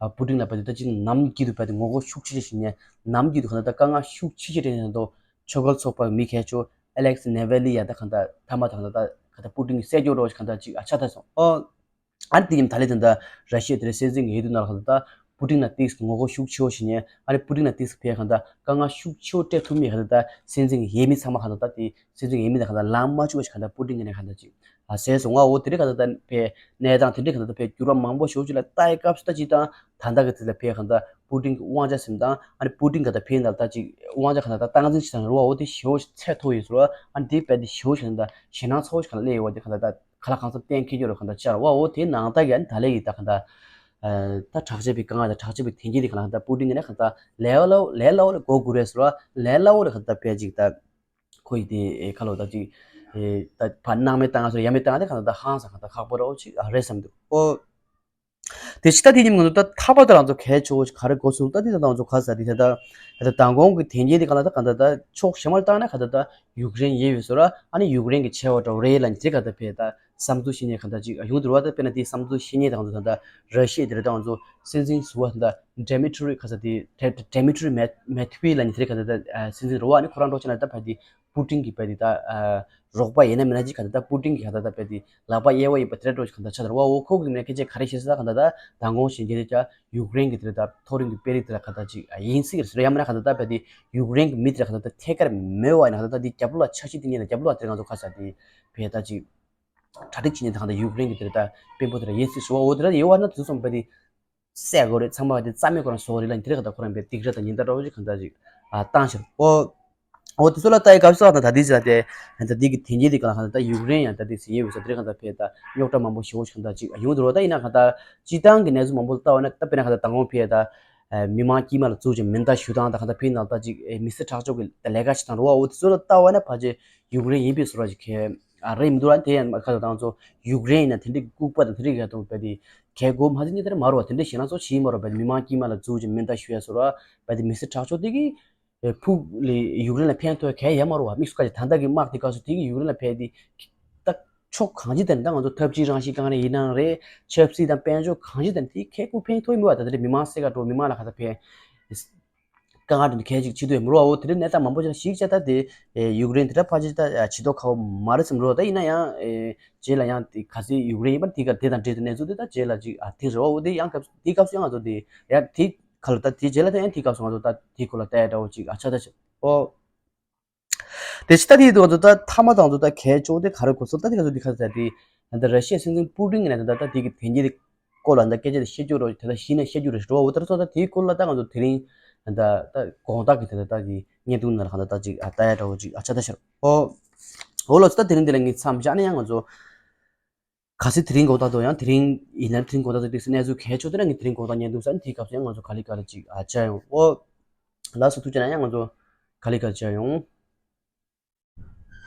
ཨ་པུ་ཏིན་ལ་བས་དེ་ད་ཅི་ནམ་རྒྱུན་དུ་བས་དེ་ངོ་རྒོལ་ཤུགས་ཆེ་ཆེ་ཞིག་ནས་ནམ་རྒྱུན་དུ་ག་ད་ད་དཀའ་ངལ་ཤུགས་ཆེ་ཆེ་རེད་ན་དོ་ཆོས་འགལ་ཚོགས་པ་མི་ཁས་ཆོ་ཨེ་ལེག་སི་ནེ་ཝེ་ལི་ཡ་ད་ག་ད་ཐ་མ་ད་ག་ད་ད་ག་ད་པུ་ཏིན་གསད་རྒྱུ་རོ་ཞིག་ག་ད་ཅིག་ཨ་ཆ་ད་སོང་ཨ། ཨ་ནི་དེ་ཡིན་ད་ལས་དེ་འདྲ་ར་ཤི་ཡ་དེ་རིང་སྲིད་འཛིན་གྱི་འོས་བསྡུ་ནང་ལ་ག་ད་ད་པུ་ཏིན་ལ་ཏིག་ངོ་རྒོལ་ཤུགས་ཆེ་བོ་ཞིག་ཉན། ཨ་ནི་པུ་ཏིན་ལ་ཏིག་ཕེ་ག་ད་དཀའ་ངལ་ཤུགས་ཆེ་བོ་སྤྲད་ཐུབ་མེད་ག་ད་ད་སྲིད་འཛིན་གྱི་འོས་མི་ཚང་མ་ག་ད་ད་དེ་སྲིད་འཛིན་གྱི་འོས་མི་དང་ག་ད་ལངས་མ་བཅུག་པ་ཞིག་ག་ད་པུ་ཏིན་གྱི་ནས་ག་ད་ཅིག་ཨ་ཟེར་སོང་ང་། འོ་དེ་རིང་ག་ད་ད་ཕེ་གནས་སྟངས་དེ་འདྲའི་ག་ད་ད་ཕེ་འགྱུར་བ་མང་པོ་ཞེ་བོ་ཅིག་ལ་ལྟ་ཡི་སྐབས་སུ་ད་ཅི་དང་ད་ད་གི་དེ་ལ་ཕེ་ག་ད་པུ་ཏིན་གྱི་དབང་ཆ་ཟིན་དང་ཨ་ནི་པུ་ཏིན་ག་ད་ཕེ་ཡིན་ད་ད་ཅིག་དབང་ཆ་ག་ད་ད་སྟངས་འཛིན་བྱེད་སྟངས་རེད་བ། འོ་དེ་ཞེ་བོ་ཞིག་ཚད་མཐོ་ཡོད་ཟེར་བ། ཨ་ནི་དེ་བས་དེ་ཞེ་བོ་ཞིག་ག་ད་ཞེད་སྣང་ཚ་བོ་ཞིག་ག་ད་སླེབས་ཡོད་བ། དེ་ག་ད་ད། ག་ལ་གང་འཚམ་གཏན་འཁེལ་རྒྱུ་རུ་གང་ལྟར་བཅར་བ། འོ་དེའི་ནང་ལྟ་གི་ཨ་ནི་ད་ལས་ཀྱི་ད་གང་ལྟར་ད་དྲག་ཆས་པའི་དཀའ་ངལ་དང་དྲག་ཆས་པའི་དོན་རྐྱེན་དེ་ག་ལ་གང་ལྟར་པུ་ཏིན་གྱི་ནས་གང་ལྟར་ལས་སླ་བོ་ལས་སླ་བོ་ལས་འགོག་དགོས་རེད་ཟེར་བ། ལས་སླ་བོ་ལས་གང་ལྟར་ཕལ་ཅིག་ད་ཁོ་ཡི་དེ་ཁ་ལོ་ད་ཅིག་ད་ཕ་སྣང་མེད་བཏང་ང་སོ་ཡ་མེད་བཏང་ང་དེ་གང་ལྟར་ཧང་སང་གང་ལྟར་ཁག་པོ་ར་བོ་ཅིག་རེད་བསམ་འདུག་ཨོ། དེ་ཕྱི་ད་དེ་ཉིན་ང་ཚོ་ད་ཐ་བ་ད་རང་ཚོ་གལ་ཆེ་བོ་ཞིག་ག་རེ་གོ་སོང་ད་དེ་ད་ང་ཚོ་ག་ས་དེ་ད་ད་ད་མདང་དགོང་གི་དོན་རྐྱེན་དེ་ག་ལ་ད་ག་ད་ད་ཕྱོགས་གཞན་མར་བཏང་ན་ག་ད་ད་ཡུཀ་རེན་ཡོད་པའི་བཟོ་ར། ཨ་ནི་ཡུཀ་རེན་གྱི་ཆེ་བ་འདྲ་བོ་རེད་ལ་ནི་དེ་ག་ད་ཕེ་ད་བསམ་ཚུལ་བཤད་མཁན་ག་ད་ཅིག་ཡོང་དུ་ར་བ། ད་དཔེར་ན་དེ་བསམ་ཚུལ་བཤད་མཁན་ད་ང་ཚོ་ད་ད་ར་ཤི་ཡ་དེ་རེད། ད་ང་ཚོ་སྲིད་འཛིན་ཟུར་པ་ད་ད་ཌེ་མི་ཊི་རི་ག་ས་དེ་ཌེ་མི་ཊི་རི་མེ་མེ་ཐུ་ཝི་ལ་ནི་དེ་ག་ད་ད་སྲིད་འཛིན་རེད་བ། ཨ་ནི་ཁོ་རང་འགྲོ་ཆ་ན་ད་ཕ་དེ་པུ་ཏིན་གྱི་བས་དེ་ད་རོགས་པ་ཡིན་ན་མིན་ན་ཅིག་ག་ད་ད་པུ་ཏིན་གྱི་ག་ད་ད་བས་དེ་ལག་པ་གཡས་པ་ཡིན་པ་དེ་འདྲ་འགྲོ་ཞིག་ག་ད་ཆགས་ད་ར་བ། འོ་ཁོ་གི་མིན་ན་སྐད་ཆ་ག་རེ་བཤད་ས་ག་ད་ད་མདང་དགོང་ཞིག་རྒྱལ་ལ་ཡུཀ་རེན་གྱི་དེ་ད་མཐོ་རིམ་གྱི་དཔོན་རིགས་དེ་ལ་ག་ད་ཅིག་ཡིན་སྲིད་རེད་ཡ་མིན་ན་ག་ད་ད་བས་དེ་ཡུཀ་རེན་གྱི་མི་དེ་ལ་ག་ད་ད་ཐད་ཀར་མེད་བ་ཡིན་ན་ག་ད་ད་དེ་རྒྱབ་ལོགས་ལ་འཆར་གཞི་དེ་ཉིད་ལ་རྒྱབ་ལོགས་ལ་དེ་ང་ཚོ་ག་ས་དེ་བས་ད་ཅིག་གྲ་སྒྲིག་བྱེད་མཁན་དེ་གང་ལྟར་ཡུཀ་རེན་གྱི་དེ་རེད་ད། དཔོན་པོ་དེ་ར་ཡིན་སྲིད་ཟེར་བ། འོ་དེ་ར་ཡོད་བ་ན་དེ་ཚོ་བས་དེ་བསད་དགོས་རེད། ཚང་མ་དེ་རྩ་མེད་ཁོ་རང་བཟོ་དགོས་རེད་ལབ་དེ་རེད། གང་ལྟར་ཁོ་རང་བས་སྡིགས་ར་དང་ཉེན་བརྡ་འདྲ་བོ་ཅིག་གང་ལྟར་ཅིག་ཨ་བཏང་ཕྱིར། ཨོ། འོ་དེ་ཚོ་ལ་ལྟ་ཡི་སྐབས་སུ་ད་ད་དེ་ཟེར་ཏེ་ད་དེ་གི་དེ་འགྱེད་དེ་གང་ལ་གང་ལྟར་ད་ཡུཀ་རེན་ཡང་ད་དེ་ཟེར་ཡོད་བས་ས་དེ་རེད། གང་ལྟར་བས་ད་རྙོག་དྲ་མང་པོ་ཞེ་པོ་ཅིག་གང་ལྟར་ཅིག་ཡོང་འདུག་རོགས། ད་ཡིན་ན་གང་ལྟར་སྤྱི་བཏང་གི་གནས་ཚུལ་མང་པོ་ལ་ལྟ་བ་ན་ད་དཔེར་ན་གང་ལྟར་མདང་དགོང་བས་ད་མི་མང་དཀྱིལ་མ་ལ་བཙུགས་ཅིང་མེ་མདའ་གཞུ་སྟངས་དང་གང་ལྟར་བས་ནང་ལྟ་ཅིག་མི་སེར་དྲག་སྤྱོད་ཀྱི་ལས་ཀ་བྱེད་སྟངས་རེད་བ། འོ་དེ་ཚོ་ལ་ལྟ་བ་ན་ཕལ་ཆེར་ཡུཀ་རེན་ཡིན་པའི་བཟོ་འདྲ་ཅིག་གས་ཨ་རེད་མི་འདུག་ར། དེ་ཡང་མ་ཁ་ལ་དང་ཚོ་ཡུཀ་རེན་ཡིན་ན་དེ་འདྲའི་ལྐུགས་པ་དང་དེ་འདྲའི་ག་དང་བས་དེ་གལ་དགོས་མ་ཟིན་ནི་དེ་རེད་མ་རེད་བ། དེ་འདྲའི་ཞེད་སྣང་ཚོ་བྱེད་མ་རེད་བས། མི་མང་དཀྱིལ་མ་ལ་བཙུགས་ཅིང་མེ་མདའ་གཞུ་ཡ་བཟོ་འདྲ་བས་དེ་མི་སེར་དྲག་སྤྱོད་དེ་གི་ཕུགས་ལ་ཡུཀ་རེན་ལ་ཕན་ཐོགས་གལ་ཡོད་མ་རེད་བ། དམིགས་སུ་བཀར་ཏེ་ད་ལྟ་གི་དམག་དེ་སྐབས་སུ་དེ་གི་ཡུཀ་རེན་ལ་ཕན་དེ་ད་ཕྱོགས་གང་ཅི་དེ་ནས་ད་ང་ཚོ་འཐབ་ཇུས་རང་བཞིན་སྒང་ནས་ཡིན་ནའང་རེད། ཆབ་སྲིད་དང་དཔལ་འབྱོར་གང་ཅི་དེ་ནས་དེ་ཁེ་ཁུ་ཕན་ཐོགས་མི་བ། ད་དེ་འདྲ་མི་མང་སེ་ག་འགྲོ་མི་མང་ལ་ག་ད་ཕན་དཀའ་ངལ་དེ་ཁེ་ཅིག་ཆེ་དུས་མི་རོ་བ། འོ་དེ་འདྲ་གནས་སྟངས་མང་པོ་ཅིག་ཞིག་བྱས་ད་དེ་ཡུཀ་རེན་དེ་འདྲ་ཕལ་ཆེར་ད་ཇུས་གཏོགས་ཁག་པོ་མ་རེད་བསམ་རོ། ད་ཡིན་ན་ཡང་རྗེས་ལ་ཡང་དེ་ག་ཚོད་ཡུཀ་རེན་ཡིན་པ་དེ་ག་དེ་དང་འབྲེལ་ཏེ་གནས་ཚུལ་དེ་ད་རྗེས་ལ་ཅིག་ཨ་ཐེངས་རེ་བ། འོ་དེ་ཡང་སྐབས་དེ་སྐབས་སུ་ཡང་ང་ཚོ་དེ་ཡང་དེ་ག་ལ་ད་དེ་རྗེས་ལ་ད་ཡང་དེ་སྐབས་སུ་ང་ཚོ་ད་དེ་སྐོར་ལ་ལྟ་ཡ་འདྲ་བོ་ཅིག་ཨ་ཆ་ད་ཆ་ཨོ། དེ་ཕྱི་ད་དེ་དུས་ང་ཚོ་ད་མཐའ་མ་དང་ཚོ་ད་གལ་ཆེ་བོ་དེ་ག་རེ་གོ་སོང་ད་དེ་ག་ཚོད་དེ་ག་ཚོད་ད་དེ་ད་ར་ཤི་ཡའི་སྲིད་འཛིན་པུ་ཏིན་གྱི་ནས་ད་ད་དེ་གི་དེ་འགྱེད་དེ་སྐོར་ལ་ད་སྐད་ཆ་དེ་བཤད་རྒྱུ་རོ། དེ་ད་གཞི་ནས་བཤད་རྒྱུ་རེད་རོ། འོ་ད་ར་ཚོ་ད་དེའི་སྐོར་ལ་ད་ང་ཚོ་དེ་རིང་ད་ད་དགོང་དག་གི་དེ་ད་ད་གི་བརྙན་ཐུང་ནང་ལ་གང་ད་ད་ཅིག་ཨ་ལྟ་ཡ་འདྲ་བོ་ཅིག་ཨ་ཆ་ད་ཤར་ཨོ། འོ་ལོ་ཚོ་ད་དེ་རིང་འདི་ལ་ངས་མཚམས་བཞག་ན་ཡང་ང་ཚོ་གལ་སྲིད་དེ་རིང་དགོང་དག་ཏུ་ཡང་དེ་རིང་ཡིན་ན་དེ་རིང་དགོང་དག་ཏུ་ཏིག་སེ་གནས་ཚུལ་གལ་ཆེ་དེ་ན་ངས་དེ་རིང་དགོང་དག་བརྙན་ཐུང་ཟེར་ནས་དེའི་སྐབས་སུ་ཡང་ང་ཚོ་ག་ལེ་ག་ལེ་ཅིག་ཨ་བྱ་ཡོང་ཨོ། ལགས་སོ་ཐུགས་རྗེ་གནང་། ཡང་ང་ཚོ་ག་ལེ་ག་ལེ་བྱ་ཡོང་།